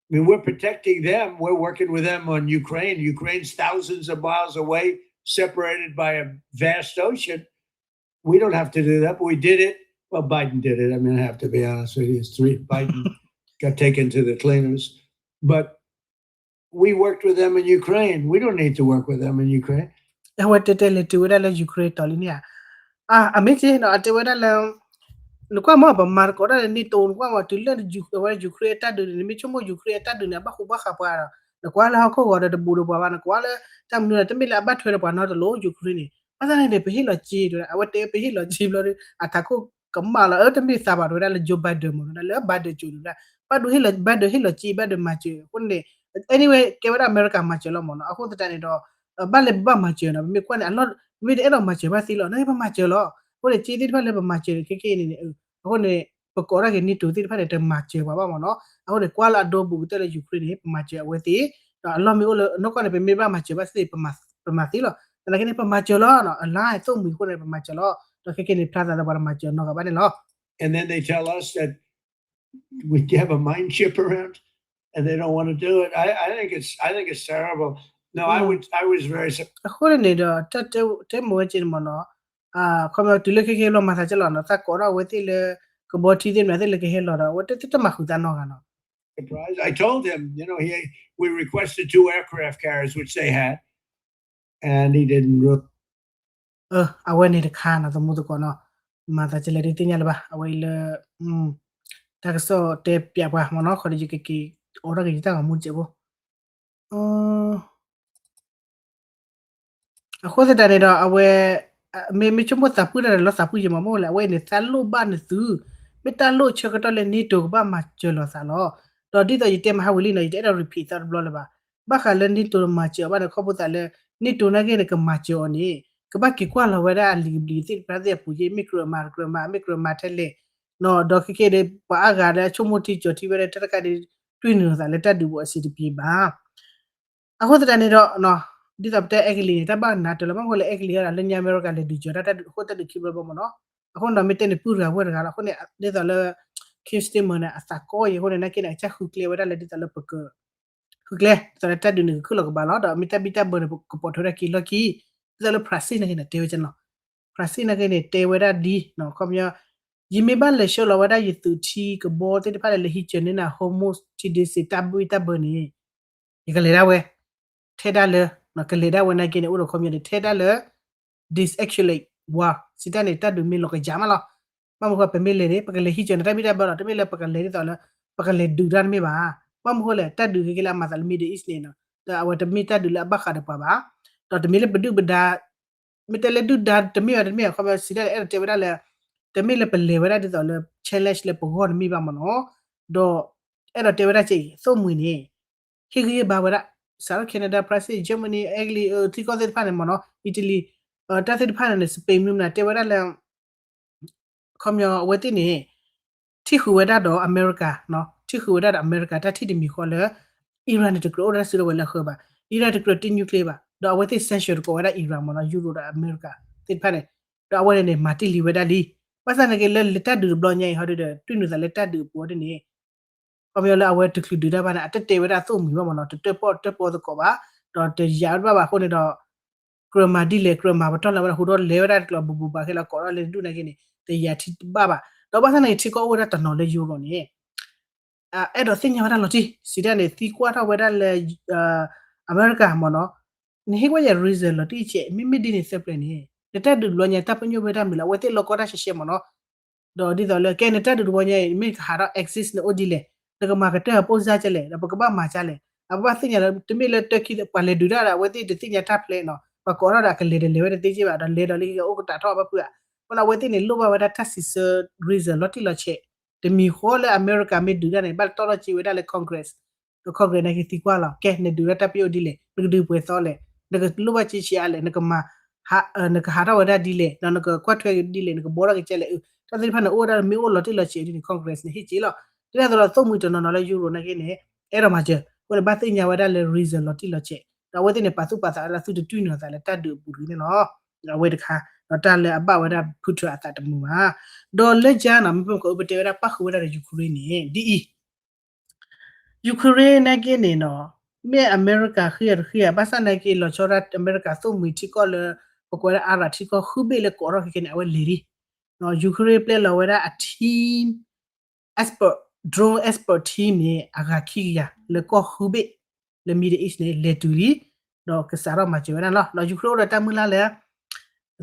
I mean, we're protecting them. We're working with them on Ukraine. Ukraine's thousands of miles away, separated by a vast ocean. We don't have to do that, but we did it. Well, Biden did it. I mean, I have to be honest with you. It's three, Biden got taken to the cleaners. But we worked with them in Ukraine. We don't need to work with them in Ukraine. အဝဲတဲတဲလဲၤတုၤဝဲဒၣ်လၢ Ukraine တီၤလံန့ၣ်ဧါ. အမ့ၢ်က့ၤနီၤ အတဲဝဲဒၣ်လၢ နကွၢ်မ့ၢ်ပမၤတကိးဒၣ်လၢ NATO နကွၢ်မ့ၢ်တုၤလၢ အဝဲ Ukraine အတၢ်ဒုးန့ၣ် နမ့ၢ်ဆိကမိၣ် Ukraine အတၢ်ဒုးန့ၣ် အဘၣ်ဃူဘၣ်ဃးပှၤဒီး နကွၢ်လၢဟီၣ်ခိၣ်ဂီၤဒီးတဘူးဒီးပှၤဘၣ် နကွၢ်လၢ တၢ်မနုၤဒီး တမ့ၢ်လၢအဘၣ်ထွဲဒီးပှၤနီတလိၤ Ukraine န့ၣ် ဘၣ်ဆၣ်န့ၣ်န့ၣ် ပဟ့ၣ်လီၤစ့ အဝဲတဲပဟ့ၣ်လီၤစ့ဘျီဒီး အတၢ်ခိၣ်ကမၣ်လီၤ အၢ တမ့ၢ်သးဘၣ်တဲဝဲဒၣ်လၢ Joe Biden မ့ၢ်တဲဝဲဒၣ်လၢ Biden ကၠိၤတဲဝဲဒၣ် ဘၣ်ဒိဟ့ၣ်လီၤ Biden ဟ့ၣ်လီၤစ့ Biden မၤစၢၤ အဃိန့ၣ် anyway ကဲဝဲဒၣ် America မၤစၢၤလီၤမ့ၢ်နီၤ အဃိသတးန့ၣ်ဒီး ဘၣ်လဲၤဘၣ်မၤစၢၤနီၤ ပမ့ၢ်ကွၢ်န့ၣ် အလီၢ် ပမ့ၢ်တအဲၣ်ဒိးမၤစၢၤဘၣ်သ့လီၤ နပမၤစၢၤလီၤ အဃိန့ၣ် စ့သ့ၣ်တဖၣ်လၢပမၤစၢၤန့ၣ် ခဲကနံၣ်အံၤန့ၣ် အဃိန့ၣ် ပကိးဒၣ်က့ၤ NATO သ့ၣ်တဖၣ်န့ၣ် တမၤစၢၤပှၤဘၣ်မ့ၢ်နီၤ အဃိန့ၣ် ကွၢ်လၢအဒိဘူးကတၢၢ်လၢ Ukraine န့ၣ် ပမၤစၢၤအဝဲသ့ၣ် ဒီးအလီၢ်မ့ၢ်အိၣ်လၢနီၢ်ကီၢ်န့ၣ် ပမ့ၢ်ဘၣ်မၤစၢၤဘၣ်သ့ၣ် ပမၤသ့လီၤ သနာ်က့န့ၣ် ပမၤစၢၤလီၤ အလါသိၣ်မှံၤအဃိန့ၣ် ပမၤစၢၤလီၤ ဒီးခဲကနံၣ်အံၤန့ၣ် ဖျါသးလၢပှၤတမၤစၢၤနီတဂၤဘၣ်န့ၣ်လီၤ And then they tell us that we have a mine chip around and they don't want to do it. I, I think it's I think it's terrible. No, I would I was very အဃိန့ၣ်န့ၣ်ဒီး တၢ်တဲမ့ၢ်ဝဲက့န့ၣ်မ့ၢ်နီၤ ခီဖျိတုၤလၢခဲခဲလီၤမၤသးကလီၤနီၤ သးကိးထီၣ်အဝဲသ့ၣ်လၢ ကဘီထံသ့ၣ်မနုၤသ့ၣ်လၢကဟဲလီၤဒီး အဝဲတမၤဃုာ်သးနီတဂၤနီၤ surprised. I told him, you know, he we requested two aircraft carriers, which they had, and he didn't. အဝဲန့ၣ်တခါနီၤ သမူသကိးနီၤ မၤသးကလဲၤဒုးသ့ၣ်ညါလၢၤဘၣ် အဝဲအံၤလၢ တၢ်ကစီၣ်တဲပျးပှၤမ့ၢ်နီၤ ခီဒီးယကက့ၤအိးထီၣ်က့ၤယတၢ်ဂီၤမူစဲးဖိ အဃိသတးန့ၣ်ဒီး အဝဲ မ့မ့ၢ်ဆိကမိၣ်သးပှၢ်တၢ်ဒီးလီၤသးပှၢ်ယံၤမ့ၢ်မ့ၢ်လဲၣ် အဝဲအံၤန့ၣ် သးလိၣ်ဘၣ်နသု မ့ၢ်တၢ်လိၣ်ဆၢကတီၢ်လၢ NATO ကဘၣ်မၤစၢၤလီၤသးလီၤ. ဒီးဒ်သိးယတဲမဟါဝံၤလံနီၤ ယတအဲၣ်ဒိး repeat သီတဘျီလၢၤဘၣ်. ဘၣ်ဃးလၢ NATO မၤစၢၤအီၤဘၣ်န့ၣ် ခီဖျိသးလၢ NATO နာ်က့န့ၣ် ကမၤစၢၤအီၤန့ၣ် ကဘၣ်က့ၤကွၢ်လီၤဝဲဒၣ်အလံာ်ကဘျံးသ့ၣ်တဖၣ်သ့ၣ်အပူၤယ့ၣ် မ့ၢ်ကြၢးမၤတကြၢးမၤ မ့ၢ်ကြၢးမၤထဲလဲၣ် ဒီးခဲကနံၣ်အံၤဒီး ပှၤအါဂၤလၢအဆိကမိၣ်ထံကၠီၤထံဝဲဒၣ်တၢ်တခါဒီး တွံၢ်နုာ်လိာ်သးလၢတၢ်ဒုးပူၤအဆံးတပျံၤဘၣ်. အဃိသတးန့ၣ်ဒီး ဒ်သိးပတဲအဲကလံးန့ၣ် တၢ်ဘၣ်နးတၢၤလီၤ ဘၣ်မနုၤဃိလဲၣ် အဲကလံးဒီးလၢညါအမဲရကၤလဲၤဒုးစၢၤတၢ်အဃိတၢ်ဒုးခံဘျီဘျီမ့ၢ်နီၤ. အဃိန့ၣ်ဒီးမ့ၢ်တဲန့ၣ် ပုၢ်တဂၤဝဲၢ်တဂၤလီၤ. အဃိန့ၣ် ဒ်သိးလၢ Keir Starmer န့ၣ် အသးကီအံၤအဃိန့ၣ် နာ်က့န့ၣ် အကစၢ်ဃုကျဲဝဲဒၣ်လၢဒ်သိးလၢပက ဃုကျဲ ဒ်သိးလၢတၢ်ဒုးန့ၣ် ကခုၣ်လီၤကဘၣ်လီၤ. ဒီးမ့ၢ်တၢ်ဘံၣ်တၢ်ဘၢန့ၣ် ကပိာ်ထွဲဒၣ်က့ၤလီၢ်ခံ ဒ်သိးလၢ France နာ်က့န့ၣ် တဲဝဲကနီၤ France နာ်က့န့ၣ် တဲဝဲဒၣ်ဒ် ခီပညီ ယမ့ၢ်ဘၣ်လဲၤဆှၢလီၤဝဲဒၣ်ယသုးထံကဘီသ့ၣ်တဖၣ်လၢ လဲၤဟံးစၢၤန့ၢ်နၤ Hormuz ထံဒ့စ့း တၢ်ဘံၣ်တၢ်ဘၢန့ၣ် ယကလဲၤဒၣ်ဝဲ ထဲဒၣ်လၢ ကလဲၤဒၣ်ဝဲနာ်က့န့ၣ် အိၣ်ဒီးခီပညီန့ၣ် ထဲဒၣ်လၢ de-escalate war စံးတၢ်န့ၣ် တၢ်ဒုးမ့ၢ်လီၤကယၤမးလီၤ. ဘၣ်မနုၤဃိ ပမ့ၢ်လဲၤန့ၣ် ပကလဲၤဟံးစၢၤန့ၢ်တၢ်ဘံၣ်တၢ်ဘၢလီၤ. တမ့ၢ်လၢပကလဲၤဒ်သိးလၢ ပကလဲၤဒုးတၢ်တမ့ၢ်ဘၣ်. ဘၣ်မနုၤဃိလဲၣ် တၢ်ဒုးခဲကနံၣ်လၢအမၤသးလၢ Middle East န့ၣ်နီၤ ဒီးအဝဲတမ့ၢ်တၢ်ဒုးလၢအဘၣ်ဃးဒီးပှၤဘၣ်, ဒီးတမ့ၢ်လၢပဒုၣ်ပဒါ မ့ၢ်တဲလၢဒုၣ်ဒါတမ့ၢ်ဘၣ်တမ့ၢ် ခီပညီစံးဒၣ်လဲၣ် အဲၣ်ဒိးတဲဝဲဒၣ်လၢ တမ့ၢ်လၢပလဲၤဝဲဒၣ်ဒ်သိးလၢ challenge လၢပဂီၢ်တမ့ၢ်ဘၣ်မ့ၢ်နီၤ, ဒီး အဲၣ်ဒိးတဲဝဲဒၣ်ကဲအံၤ သိၣ်မှံၤန့ၣ် ဟ့ၣ်ဂံၢ်ဟ့ၣ်ဘါဝဲဒၣ် စးထီၣ် Canada, France, Germany, Italy ထံကီၢ်သ့ၣ်တဖၣ်န့ၣ်မ့ၢ်နီၤ Italy တၢ်သ့ၣ်တဖၣ်န့ၣ်န့ၣ် Spain မနုၤမနုၤ တဲဝဲဒၣ်လၢ ခီပညီအဝဲသ့ၣ်န့ၣ် ထံၣ်ဃုာ်ဝဲဒၣ်ဒီးအမဲရကၤ, ထံၣ်ဃုာ်ဝဲဒၣ်ဒီးအမဲရကၤတၢ်ထံၣ်တမံၤဃီလၢ Iran န့ၣ် တကြၢးအိၣ်ဒီးတၢ်စုကဝဲၤလၢအဃၢဘၣ်, Iran တကြၢးတ့ nuclear ဘၣ်, ဒီးအဝဲသ့ၣ် sanction တကိးဝဲဒၣ် Iran မ့ၢ်နီၤ ယူရိဒီးအမဲရကၤသ့ၣ်တဖၣ်န့ၣ်, ဒီးအဝဲန့ၣ်န့ၣ် မၤတ့ၢ်လံဝဲဒၣ်လံ. ဘၣ်ဆၣ်သနာ်က့လၢလဲၤတၢ်ဒုးတဘျီညါအံၤဟီဒီး တွံၢ်နုာ်သးလၢတၢ်ဒုးအပူၤအီၤဒ်န့ၣ် ခီပညီလၢအဝဲတချုးဒုးတၢ်ဘၣ်န့ၣ် အတတဲဝဲဒၣ်သိၣ်မှံၤဘၣ်မ့ၢ်နီၤ တတၢၣ်ပီၣ်တၢၣ်ပီသကိးဘၣ်, ဒီးတယာ်တဘၣ်ဘၣ်အဃိန့ၣ်ဒီး ကြၢးမၤဒ်လဲၣ် ကြၢးမၤပတီၢ်လၢဝဲဒၣ် ဟူထီၣ်လဲၤဝဲဒၣ်တကျိၤဘူးဘူးပှၤခဲလၢာ် ကိးထီၣ်လဲၤတဒူၣ်နာ်က့န့ၣ် တယာ်ထံတဘၣ်ဘၣ်. ဒီးဘၣ်ဆၣ်သနာ်က့ထံကီၢ်အိၣ်ဝဲဒၣ်တနီၤလၢယူရိန့ၣ် အဲၣ်ဒိးသ့ၣ်ညါဝဲဒၣ်လီၤတံၢ် စံးဒၣ်န့ၣ် သံကွၢ်ထီၣ်ဝဲဒၣ်လၢ အမဲရကၤမ့ၢ်နီၤ, နဟ့ၣ်ကွၢ်ယၤ reason လီၤတံၢ်ဆဲး မ့မ့ၢ်ဒ်န့ၣ်သၢပျဲၢ်န့ၣ် နတၢ်ဒုးတဘျီညါ တၢ်ပညိၣ်ဝဲဒၣ်မနုၤလဲၣ် အဝဲသ့ၣ်လီၢ်ကီတၢ်ရှဲရှဲမ့ၢ်နီၤ. ဒီးဒ်သိးလၢ ကဲနတၢ်ဒုးတဘျီညါအံၤ မ့ၢ်ကဟးထီၣ် axis န့ၣ်အိၣ်ဒ်လဲၣ်, နကမၤကတၢၢ်အပိၢ်စၢ်ကဲလဲၣ်, ဒီးပကဘၣ်မၤကဲလဲၣ်, အပဘၣ်သ့ၣ်ညါလၢ တမ့ၢ်လၢ Turkey ပှၤလဲၤဒုးတၢ်ဒီး အဝဲသ့ၣ်တသ့ၣ်ညါတၢ်ဖျဲးနီၤ, ပှၤကိးထီၣ်ဒီးအကလဲၤဒီးလဲၤဝဲတသ့က့ဘၣ် ဒီးလဲၤဒီးလၢကအိၣ်ကတးထီၣ်ဘၣ်ဖုးဧါ. အဃိန့ၣ် အဝဲသ့ၣ်န့ၣ် လိၣ်ဘၣ်ဝဲဒၣ်တၢ်စံးဆၢ reason လီၤတံၢ်လီၤဆဲး, တမံၤဃီလၢအမဲရကၤမ့ၢ်ဒုးတၢ်န့ၣ် ဘၣ်တတီၢ်လီၤက့ၤဝဲဒၣ်လၢ Congress, ဒီး Congress နာ်က့သံကွၢ်လီၤ ကဲ နဒုးတၢ်တၢ်ပညိၣ်ဒ်လဲၣ်, နကဒုးပှဲၤသီလဲၣ်, နကလိၣ်ဘၣ်က့ဆံးအါလဲၣ်, နကမၤ နကဟးထီၣ်ဝဲဒၣ်ဒ်လဲၣ်, ဒီးနကကွၢ်ထွဲက့ၤဒ်လဲၣ်, နကဘှီထီၣ်က့ၤကဲလဲၣ်, တၢ်သ့ၣ်တဖၣ်န့ၣ် အိၣ်ဝဲဒၣ်မ့ၢ်အိၣ်လီၤတံၢ်လီၤဆဲးဒ်န့ၣ် Congress န့ၣ် ဟ့ၣ်က့ၤလီၤ. ဒ်န့ၣ်အသိးဒီး သိၣ်မှံၤတနီၤနီၤလၢယူရိနာ်က့န့ၣ် အဲၣ်ဒိးမၤစၢၤ အဃိန့ၣ် ဘၣ်သ့ၣ်ညါဝဲဒၣ်လၢ reason လီၤတံၢ်လီၤဆဲး, ဒီးအဝဲသ့ၣ်န့ၣ် ပာ်သူၣ်ပာ်သးဝဲဒၣ် သုတတွံၢ်နုာ်အသးလၢတၢ်ဒုးအပူၤလံန့ၣ်လီၤ. အဝဲတခါ ဒီးတၢ်လၢအဘၣ်ဝဲဒၣ် Putin အသးတမုာ်ဘၣ်. ဒီးလၢကါနီၤ မ့ၢ်ပကအိၣ်ပတဲဝဲဒၣ်ပၣ်ဃုာ်ဝဲဒၣ်ဒီး Ukraine န့ၣ် ဒ်အံၤ Ukraine နာ်က့န့ၣ်နီၤ မ့ၢ်အမဲရကၤဃံအတဃံဧါ ဘၣ်ဆၣ်နာ်က့ လီၤဆီဒၣ်အမဲရကၤသိၣ်မှံၤထံကီၢ်လၢ ပကွဲးဒၣ် Iraq ထံကီၢ်ဃုဘ့ၣ်လၢကိးထီၣ်ခဲကဲန့ၣ် အဝဲလဲၤလံ. Ukraine ပျဲလီၤဝဲဒၣ်အ team expert, drone expert team န့ၣ် အဂၤခံကယၤ လၢကီၢ်ဃုဘ့ၣ် လၢ Middle East န့ၣ် လဲၤတုၤလံ ဒီးကစးထီၣ်မၤစၢၤဝဲဒၣ်လီၤ. ဒီး Ukraine အိၣ်ဒီးတၢ်မုၢ်လၢ်လၢ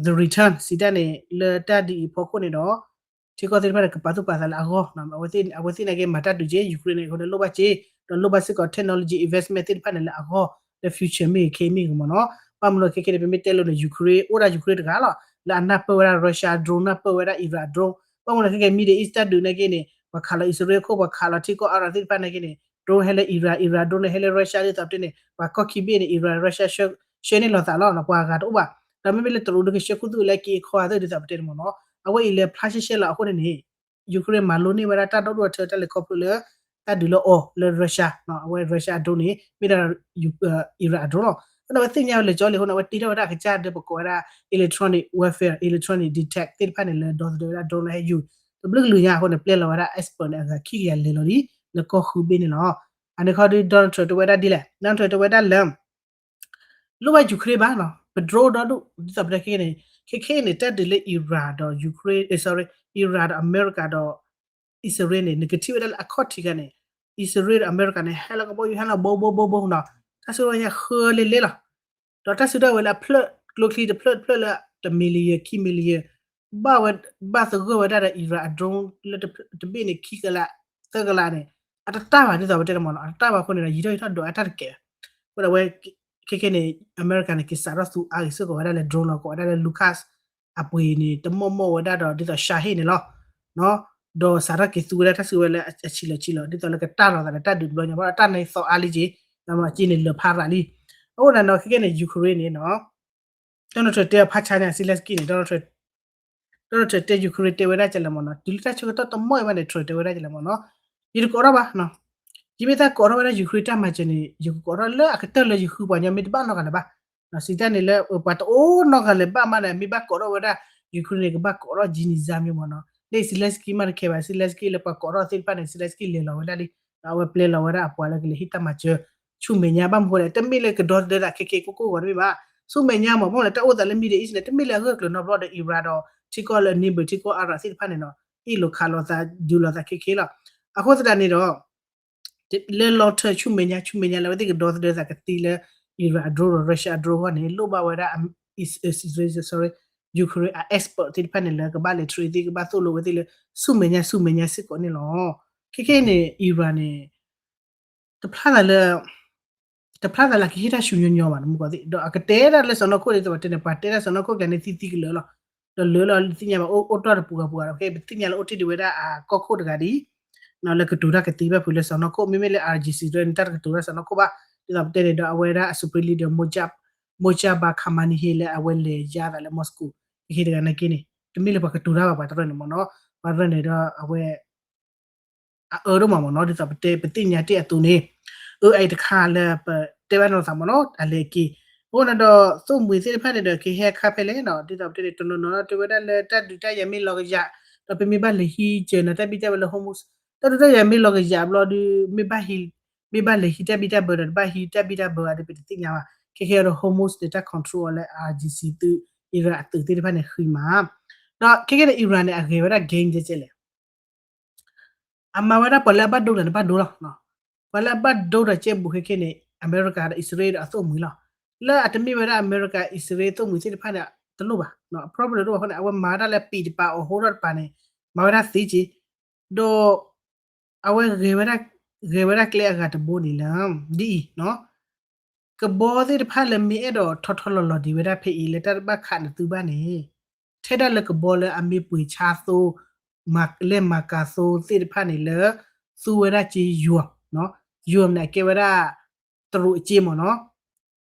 the return စံးတၢ်န့ၣ် လၢတၢ်ဒ်အံၤအဖီခိၣ်န့ၣ်ဒီး ထံကီၢ်သ့ၣ်တဖၣ်န့ၣ် ကပာ်သူၣ်ပာ်သးလၢအဂီၢ်, အဝဲသ့ၣ်နာ်က့မၤတၢ်ဒုးက့ Ukraine န့ၣ် အဃိန့ၣ်လိၣ်ဘၣ်စ့, ဒီးလိၣ်ဘၣ်စ့ၢ်ကီး technology investment သ့ၣ်တဖၣ်န့ၣ်လၢအဂီၢ် လၢ future မ့ၢ်ဂ့ၤ ခဲအံၤမ့ၢ်ဂ့ၤမ့ၢ်နီၤ. ဘၣ်မနုၤလဲၣ်ခဲကဲန့ၣ် ပမ့ၢ်တဲလိၤန့ၣ် Ukraine အိၣ်ဒၣ် Ukraine တဂၤလီၤ လၢအနၢ်ပၢၢ်ဝဲဒၣ် Russia drone, နၢ်ပၢၢ်ဝဲဒၣ် Iran drone. ဘၣ်မနုၤလဲၣ်ခဲကဲ Middle East တၢ်ဒုးနာ်က့န့ၣ် ပှၤခးလီၤအံၣ်စရ့လးအခိၣ်, ပှၤခးလီၤထံကီၢ် Iraq သ့ၣ်တဖၣ်နာ်က့န့ၣ် drone ဟဲလၢ Iran, Iran drone လၢဟဲလၢ Russia ဒ်သိးပတဲန့ၣ် ပှၤကီၢ်ခံဘ့ၣ်န့ၣ် Iran Russia ဆှၢန့ၢ်လိာ်သးလီၤ, ပှၤဂၤတအိၣ်ဘၣ်. ဒီးမ့မ့ၢ်လၢတရူးဒုးကဆှၢခူသူၣ်လၢက့အခီအသိးဒ်သိးပတဲန့ၣ်မ့ၢ်နီၤ, အဝဲအံၤလဲၤဖျါရှဲရှဲလီၤ. အဃိန့ၣ်န့ၣ် Ukraine မၤလိန့ၢ်ဝဲဒၣ်တၢ်ဒီဒူၣ်အထၢတၢ်လဲၤခီဖျိလၢ တၢ်ဒုးလၢအီၤလၢ Russia, အဝဲ Russia drone န့ၣ် မ့ၢ်ဒၣ် Iran drone လီၤ. အဃိန့ၣ် အဝဲသ့ၣ်ညါဝဲလဲၤကၠီလံအဃိန့ၣ် အဝဲတ့ထီၣ်ဝဲဒၣ်အကစၢ်ဒီးပကိးဝဲဒၣ် electronic warfare, electronic detect သ့ၣ်တဖၣ်န့ၣ် လၢဒီသဒၢဝဲဒၣ် drone လၢဟဲယူၤ တဘျုးကလုာ်ညါအဃိန့ၣ် ပျဲလီၤဝဲဒၣ် expert န့ၣ် အဂၤခံကယၤလဲၤလီၤလံ လၢကီၢ်ဃုဘ့ၣ်န့ၣ်လီၤ. အန့ၣ်ခီဒီး Donald Trump တဲဝဲဒၣ်ဒ်လဲၣ်, Donald Trump တဲဝဲဒၣ်လၢ လိၣ်ဘၣ် Ukraine ဘၣ်နီၤ, ပ drone ဒီဒူၣ် ဒ်သိးပတဲခဲကဲန့ၣ်, ခဲကဲန့ၣ် တၢ်ဒုးလၢ Iran ဒီး Ukraine, sorry, Iran ဒီးအမဲရကၤဒီး အံၣ်စရ့လးန့ၣ် နကထံၣ်ဝဲဒၣ်လၢအခီၣ်ထံးခါန့ၣ် အံၣ်စရ့လးဒီးအမဲရကၤန့ၣ် ဟဲလီၤကဘီယူၤ ဟဲလီၤဘိဘိဘိဘိနီၤ, တၢ်စုကဝဲၤညါဃၢလၢလဲလီၤ. ဒီးတၢ်စုကဝဲၤလၢအဖျၢၣ် ကျိချံတဖျၢၣ်တဖျၢၣ်လၢ တ million ခံ million ဘၣ်ဝဲ ဘၣ်သဂၢၢ်ဝဲဒၣ်ဒီး Iran အ drone လၢတဘ့ၣ်န့ၣ် ခံကလး သၢကလးန့ၣ် အတတၢ်ဘၣ်ဒ်သိးပတဲန့ၣ်မ့ၢ်နီၤ, အတတၢ်ဘၣ်အဃိန့ၣ်ဒီး ယံာ်ထီၣ်ယံာ်ထီၣ်ဒိးအတၢ်တကဲးဘၣ်. အဃိဒီးအဝဲ ခဲကဲန့ၣ် အမဲရကၤန့ၣ် ကစးထီၣ်သူအါဂ့ၤစ့ၢ်ကီးဝဲဒၣ်လၢ drone လီၤ, ကိးဝဲဒၣ်လၢ Lucas အပှ့ၤန့ၣ် တမီၢ်မီၢ်ဝဲဒၣ်ဒီး ဒ်သိး Shahed န့ၣ်လီၤ. ဒီးစးထီၣ်က့ၤသူဝဲဒၣ်တၢ်စုကဝဲၤလၢအဆံးလီၤဆံးလီၤ ဒ်သိးလၢကတၢ်လီၤသးဒီးတၢ်ဒုးတဘျီညါ ဘၣ်ဒီးတၢ်န့ၣ်သီအါလံက့ၤ ဒီးမ့ၢ်က့န့ၣ်လၢဖးရးလံ. အဃိန့ၣ်နီၤ ခဲကဲန့ၣ် Ukraine န့ၣ်နီၤ Donald Trump တဲအဖးဆါညါ Zelensky န့ၣ် Donald Trump တဲ Ukraine တဲဝဲဒၣ်ကလဲၣ်မ့ၢ်နီၤ, တုၤလၢတၢ်ဆၢကတီၢ်တမီၢ်အံၤဘၣ်န့ၣ် Trump တဲဝဲဒၣ်ကလဲၣ်မ့ၢ်နီၤ, ယတကိးထီၣ်ဘၣ်နီၤ, ယမ့ၢ်တၢ်ကိးထီၣ်ဝဲဒၣ် Ukraine တၢ်မၤစၢၤန့ၣ် ယကကိးထီၣ်လၢအကတၢၢ်လၢယဃုပှၤညီမ့ၢ်တဘၣ်နီတဂၤလၢၤဘၣ်. စံးတၢ်န့ၣ်လၢ ပှၤတအိၣ်နီတဂၤလၢၤဘၣ်မးန့ၣ် မ့ၢ်ဘၣ်ကိးထီၣ်ဝဲဒၣ် Ukraine န့ၣ် ကဘၣ်ကိးထီၣ် Zelensky မ့ၢ်နီၤ, လၢ Zelensky မးတခဲဘၣ် Zelensky လၢပှၤကိးထီၣ်သ့ၣ်တဖၣ်န့ၣ် Zelensky လဲၤလီၤဝဲဒၣ်လံ, ဒီးအဝဲပျဲလီၤဝဲဒၣ်အပှၤလၢကလဲၤဟ့ၣ်တၢ်မၤစၢၤ ဆူမဲာ်ညါ ဘၣ်မနုၤဃိလဲၣ် တမ့ၢ်လၢကဒီသဒၢသးခဲကဲကိၢ်ကိၢ်ဂီၤတမ့ၢ်ဘၣ်, ဆူမဲာ်ညါမ့ၢ် ဘၣ်မနုၤလဲၣ် တၢ်အိၣ်သးလၢ Middle East န့ၣ် တမ့ၢ်လၢအဂၢၢ်ကျၢၤနီတဘျီဒီး Iran ဒီး ထံကီၢ်လၢ neighbor ထံကီၢ်အါရၤသ့ၣ်တဖၣ်န့ၣ်နီၤ ဟ့ၣ်လိာ်ခးလိာ်သး ဒုးလိာ်သးခဲကဲလီၤ. အဃိသတးန့ၣ်ဒီး လၢ long term ဆူမဲာ်ညါ ဆူမဲာ်ညါလၢအဝဲသ့ၣ်ကဒီသဒၢသးကသံလၢ Iran အ drone ဒီး Russia အ drone အဂီၢ်န့ၣ် လိၣ်ဘၣ်ဝဲဒၣ် sorry, Ukraine အ expert သ့ၣ်တဖၣ်န့ၣ် လၢကဘၣ်လဲၤ train သ့ၣ် ကဘၣ်သိၣ်လိဝဲသ့ၣ်လၢ ဆူမဲာ်ညါ ဆူမဲာ်ညါစ့ၢ်ကီးန့ၣ်လီၤ. ခဲကဲန့ၣ် Iran န့ၣ် တဖျါသးလၢ တဖျါသးလၢကဟ့ၣ်တၢ်ဆူညီညီဘၣ် တမူကီၢ်သ့ၣ် ဒီးအကတဲဒၣ်လၢစီၢ်နီၤခိၣ်ဒ်သိးပတဲန့ၣ် ပှၤတဲဒၣ်စီၢ်နီၤခိၣ်ကျဲန့ၣ်သံသံကလၢာ်လီၤ. ဒီးလၢလီၤသ့ၣ်ညါဘၣ် အိၣ်တ့ၢ်တပူၤဂၤပူၤဂၤဒီး ပသ့ၣ်ညါလၢအိၣ်တ့ၢ်ဒံးဝဲဒၣ်အကီၢ်ခိၣ်တဂၤဒ် လၢကတိၤတၢ်ကသ့ဘၣ်ဖုးလၢစီၢ်နီၤခိၣ် မ့မ့ၢ်လၢ R G C ဒ်န့ၣ် တၢ်တကတိၤတၢ်စီၢ်နီၤခိၣ်ဘၣ် ဒ်သိးပတဲန့ၣ်ဒီး အဝဲဒၣ်အ Supreme Leader Mojab Mojtaba Khamenei လၢအဝဲလဲၤယါသးလၢ Moscow ကဟ့ၣ်တဂၤနာ်က့န့ၣ် တမ့ၢ်လၢပှၤကတိၤတၢ်ဘၣ် ပှၤတရၢၣ်န့ၣ်မ့ၢ်နီၤ ပှၤတရၢၣ်န့ၣ်ဒီးအဝဲ အအၢဒိၣ်မးမ့ၢ်နီၤ ဒ်သိးပတဲပသ့ၣ်ညါတ့ၢ်အသိးန့ၣ် အအံၤတခါလၢပတဲဘၣ်နီၢ်သးမ့ၢ်နီၤ အလဲၤက့ၤ အဃိန့ၣ်ဒီး သိၣ်မှံၤသ့ၣ်တဖၣ်န့ၣ်ဒီး ကဟဲခါဖဲလဲၣ်နီၤ ဒ်သိးပတဲန့ၣ် တနီၤနီၤတဲဝဲဒၣ်လၢတၢ်ဒုးတၢ်ယၤမ့ၢ်လီၤကယၤ ဒီးပမ့ၢ်ဘၣ်လဲၤဟံးစၢၤနီၤ တၢ်ဘံၣ်တၢ်ဘၢလၢ Hormuz တၢ်ဒုးတၢ်ယၤမ့ၢ်လီၤကယၤဘျီဒီး မ့ၢ်ဘၣ်လဲၤဟံးတၢ်ဘံၣ်တၢ်ဘၢဒီး တဘၣ်ဟံးတၢ်ဘံၣ်တၢ်ဘၢအါဒီး ပတသ့ၣ်ညါဘၣ် ခဲကဲဒီး Hormuz န့ၣ် တၢ် control အီၤလၢ R G C သုး Iran အသုးသ့ၣ်တဖၣ်န့ၣ်ဃံမး ဒီးခဲကဲန့ၣ် Iran န့ၣ် အဂဲၤဝဲဒၣ် game ကဲကဲလဲၣ် အမၤဝဲဒၣ်ပှၤလၢအဘၣ်ဒိတၢ်န့ၣ်ဘၣ်ဒိလီၤ. ပှၤလၢအဘၣ်ဒိတၢ်ကဲဘူးခဲကဲန့ၣ် အမဲရကၤဒီးအံၣ်စရ့လးဒီးအသိၣ်မှံၤလီၤ. လၢအတမ့ၢ်ဝဲဒၣ်အမဲရကၤ အံၣ်စရ့လးသိၣ်မှံၤသ့ၣ်တဖၣ်န့ၣ် တလိၣ်ဘၣ် problem တအိၣ်ဘၣ်အဃိန့ၣ် အဝဲမၤဝဲဒၣ်လၢပံာ်တပၤအီၤဟိထီၣ်တပၤန့ၣ် မၤဝဲဒၣ်သ့က့ ဒီး အဝဲ ဂဲၤဝဲဒၣ်ကျဲအဂၤတဘိန့ၣ်လၢ ဒ်အံၤ ကဘီသ့ၣ်တဖၣ်လၢမ့ၢ်အဲၣ်ဒိးထီထီလီၤလီၤဒံးဝဲဒၣ်ဖဲအံၤလၢတၢ်တဘၣ်ခးနသုဘၣ်န့ၣ် ထဲဒၣ်လၢကဘီလၢအမ့ၢ်ပှ့ၤဆါသိ လဲၤမၤကၤသိသ့ၣ်တဖၣ်န့ၣ်လၢ သူဝဲဒၣ်က့ yuan, yuan န့ၣ် အကဲဝဲဒၣ် တရူးအက့မ့ၢ်နီၤ,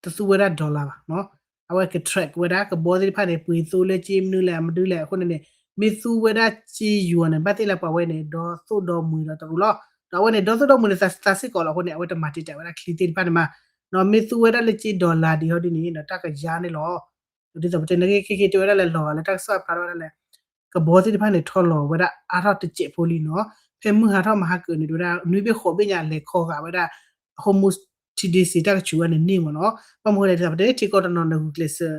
တသူဝဲဒၣ် dollar ဘၣ်, အဝဲက track ဝဲဒၣ်ကဘီသ့ၣ်တဖၣ်န့ၣ် ပှ့ၤသိလၢက့မနုၤလဲၣ် မဒုလဲၣ်အဃိန့ၣ်န့ၣ် မ့ၢ်သူဝဲဒၣ်က့ yuan န့ၣ် ဘၣ်သ့ၣ်လၢပှၤဝဲန့ၣ် ဒီသိၣ်ဒီမှံၤဒီးတရူးလီၤ. ဒီးအဝဲန့ၣ် ဒီသိၣ်ဒီမှံၤန့ၣ် သးစ့ၢ်ကီးလီၤအဃိန့ၣ် အဝဲတမၤတံာ်တာ်ဝဲဒၣ်ချံသ့ၣ်တဖၣ်န့ၣ်မး, မ့ၢ်သူဝဲဒၣ်လၢက့ dollar ဒံးဟီဒ်န့ၣ် တၢ်ကယါန့ၣ်လီၤ. ဒ်သိးပတဲန့ၣ် ခဲကဲတဲဝဲဒၣ်လၢလီၤဂာ်လၢတၢ်ကစီၣ်ဖျါထီၣ်ဝဲဒၣ်လၢ ကဘီသ့ၣ်တဖၣ်န့ၣ် ထီလီၤဝဲဒၣ်အါထီၣ်တစဲးဖိလံနီၤ, ဖဲမုၢ်ဟါထီၣ်မဟါကၢၤန့ၣ် တဲဝဲဒၣ် နွံဘ့ၣ်ဃိးဘ့ၣ်ညါလဲၤခီဂာ်ဝဲဒၣ် Hormuz ထံဒ့စ့ၤတၢ်ကဆူးဝဲန့ၣ်န့ၢ်မ့ၢ်နီၤ, ဘၣ်မနုၤလဲၣ်ဒ်သိးပတဲထံကီၢ်တနီၤန့ၣ် ဂုာ်ကျဲးစၢး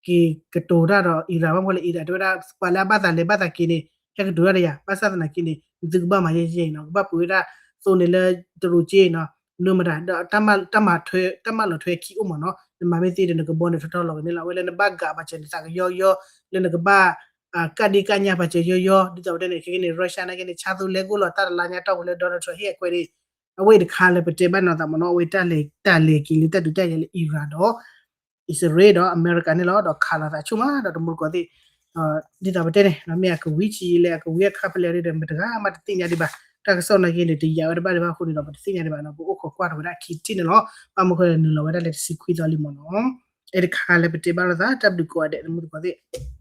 က့ၤကတိၤတၢ်ဒီး Iran ဘၣ်မနုၤလဲၣ် Iran တဲဝဲဒၣ် ပှၤလၢအဘၣ်သးလဲၤဘၣ်သးက့ၤန့ၣ် ဟဲကတိၤတၢ်ဒီးယၤ ဘၣ်ဆၣ်သနာ်က့န့ၣ် နသုကဘၣ်မၤယဲၢ်ယဲၢ်နီၤ, ကဘၣ်ပှ့ၤဝဲဒၣ်သိန့ၣ်လၢတရူးက့နီၤ, မနုၤမတၤ ဒီး တၢ်မၤလီၤထွဲခံအိၣ်မ့ၢ်နီၤ, နမၤမ့ၢ်သ့ဒီး နကဘီန့ၣ်ထီထီလီၤက့ၤန့ၢ်လီၤ, အဝဲလၢနဘၣ်ကးပာ်စၢၤနသးကယီယီ, လၢနကဘၣ် ကးဒ့ကးညါပာ်စၢၤယီယီ, ဒ်သိးပတဲန့ၣ် ခဲကဲန့ၣ် Russia နာ်က့န့ၣ် ဆါသိလဲကိၣ်လီၤတၢ်တလါညါတီၢ်ပူၤလၢ Donald Trump ဟ့ၣ်အခွဲးန့ၣ်, အဝဲအံၤတခါလၢပတဲဘၣ်နီၢ်သးမ့ၢ်နီၤ, အဝဲတၢ်လဲၤက့ၤလၢတၢ်ဒုးတၢ်ယၤလၢ Iran ဒီး အံၣ်စရ့လးဒီးအမဲရကၤန့ၣ်လီၤ, ဒီးခးလိာ်သးဆူၣ်မး ဒီးတမူတကိးသ့ၣ်, ဒ်သိးပတဲန့ၣ် မ့ၢ်အကဝံၤဆံးလၢ အကဝံၤအခါဖဲလဲၣ်ဒီး မတဂၤမးတသ့ၣ်ညါဒံးဘၣ်, တၢ်ကစီၣ်နာ်က့န့ၣ် တယာ်ဝဲတဘၣ်ဒံးဘၣ်အဃိန့ၣ်ဒီး ပတသ့ၣ်ညါဒံးဘၣ်နီၤ, ပအိၣ်ခိးကွၢ်ထီၣ်ဝဲဒၣ်ခံထံၣ်န့ၣ်လီၤ, ဘၣ်မနုၤဃိလဲၣ် နုာ်လီၤဝဲဒၣ်လၢတဆံခွံသီလံမ့ၢ်နီၤ, အဲၣ်တခါလၢပတဲဘၣ်လိာ်သး တၢ်ဘျုးကိးဂၤဒဲး တမူတကိးသ့ၣ်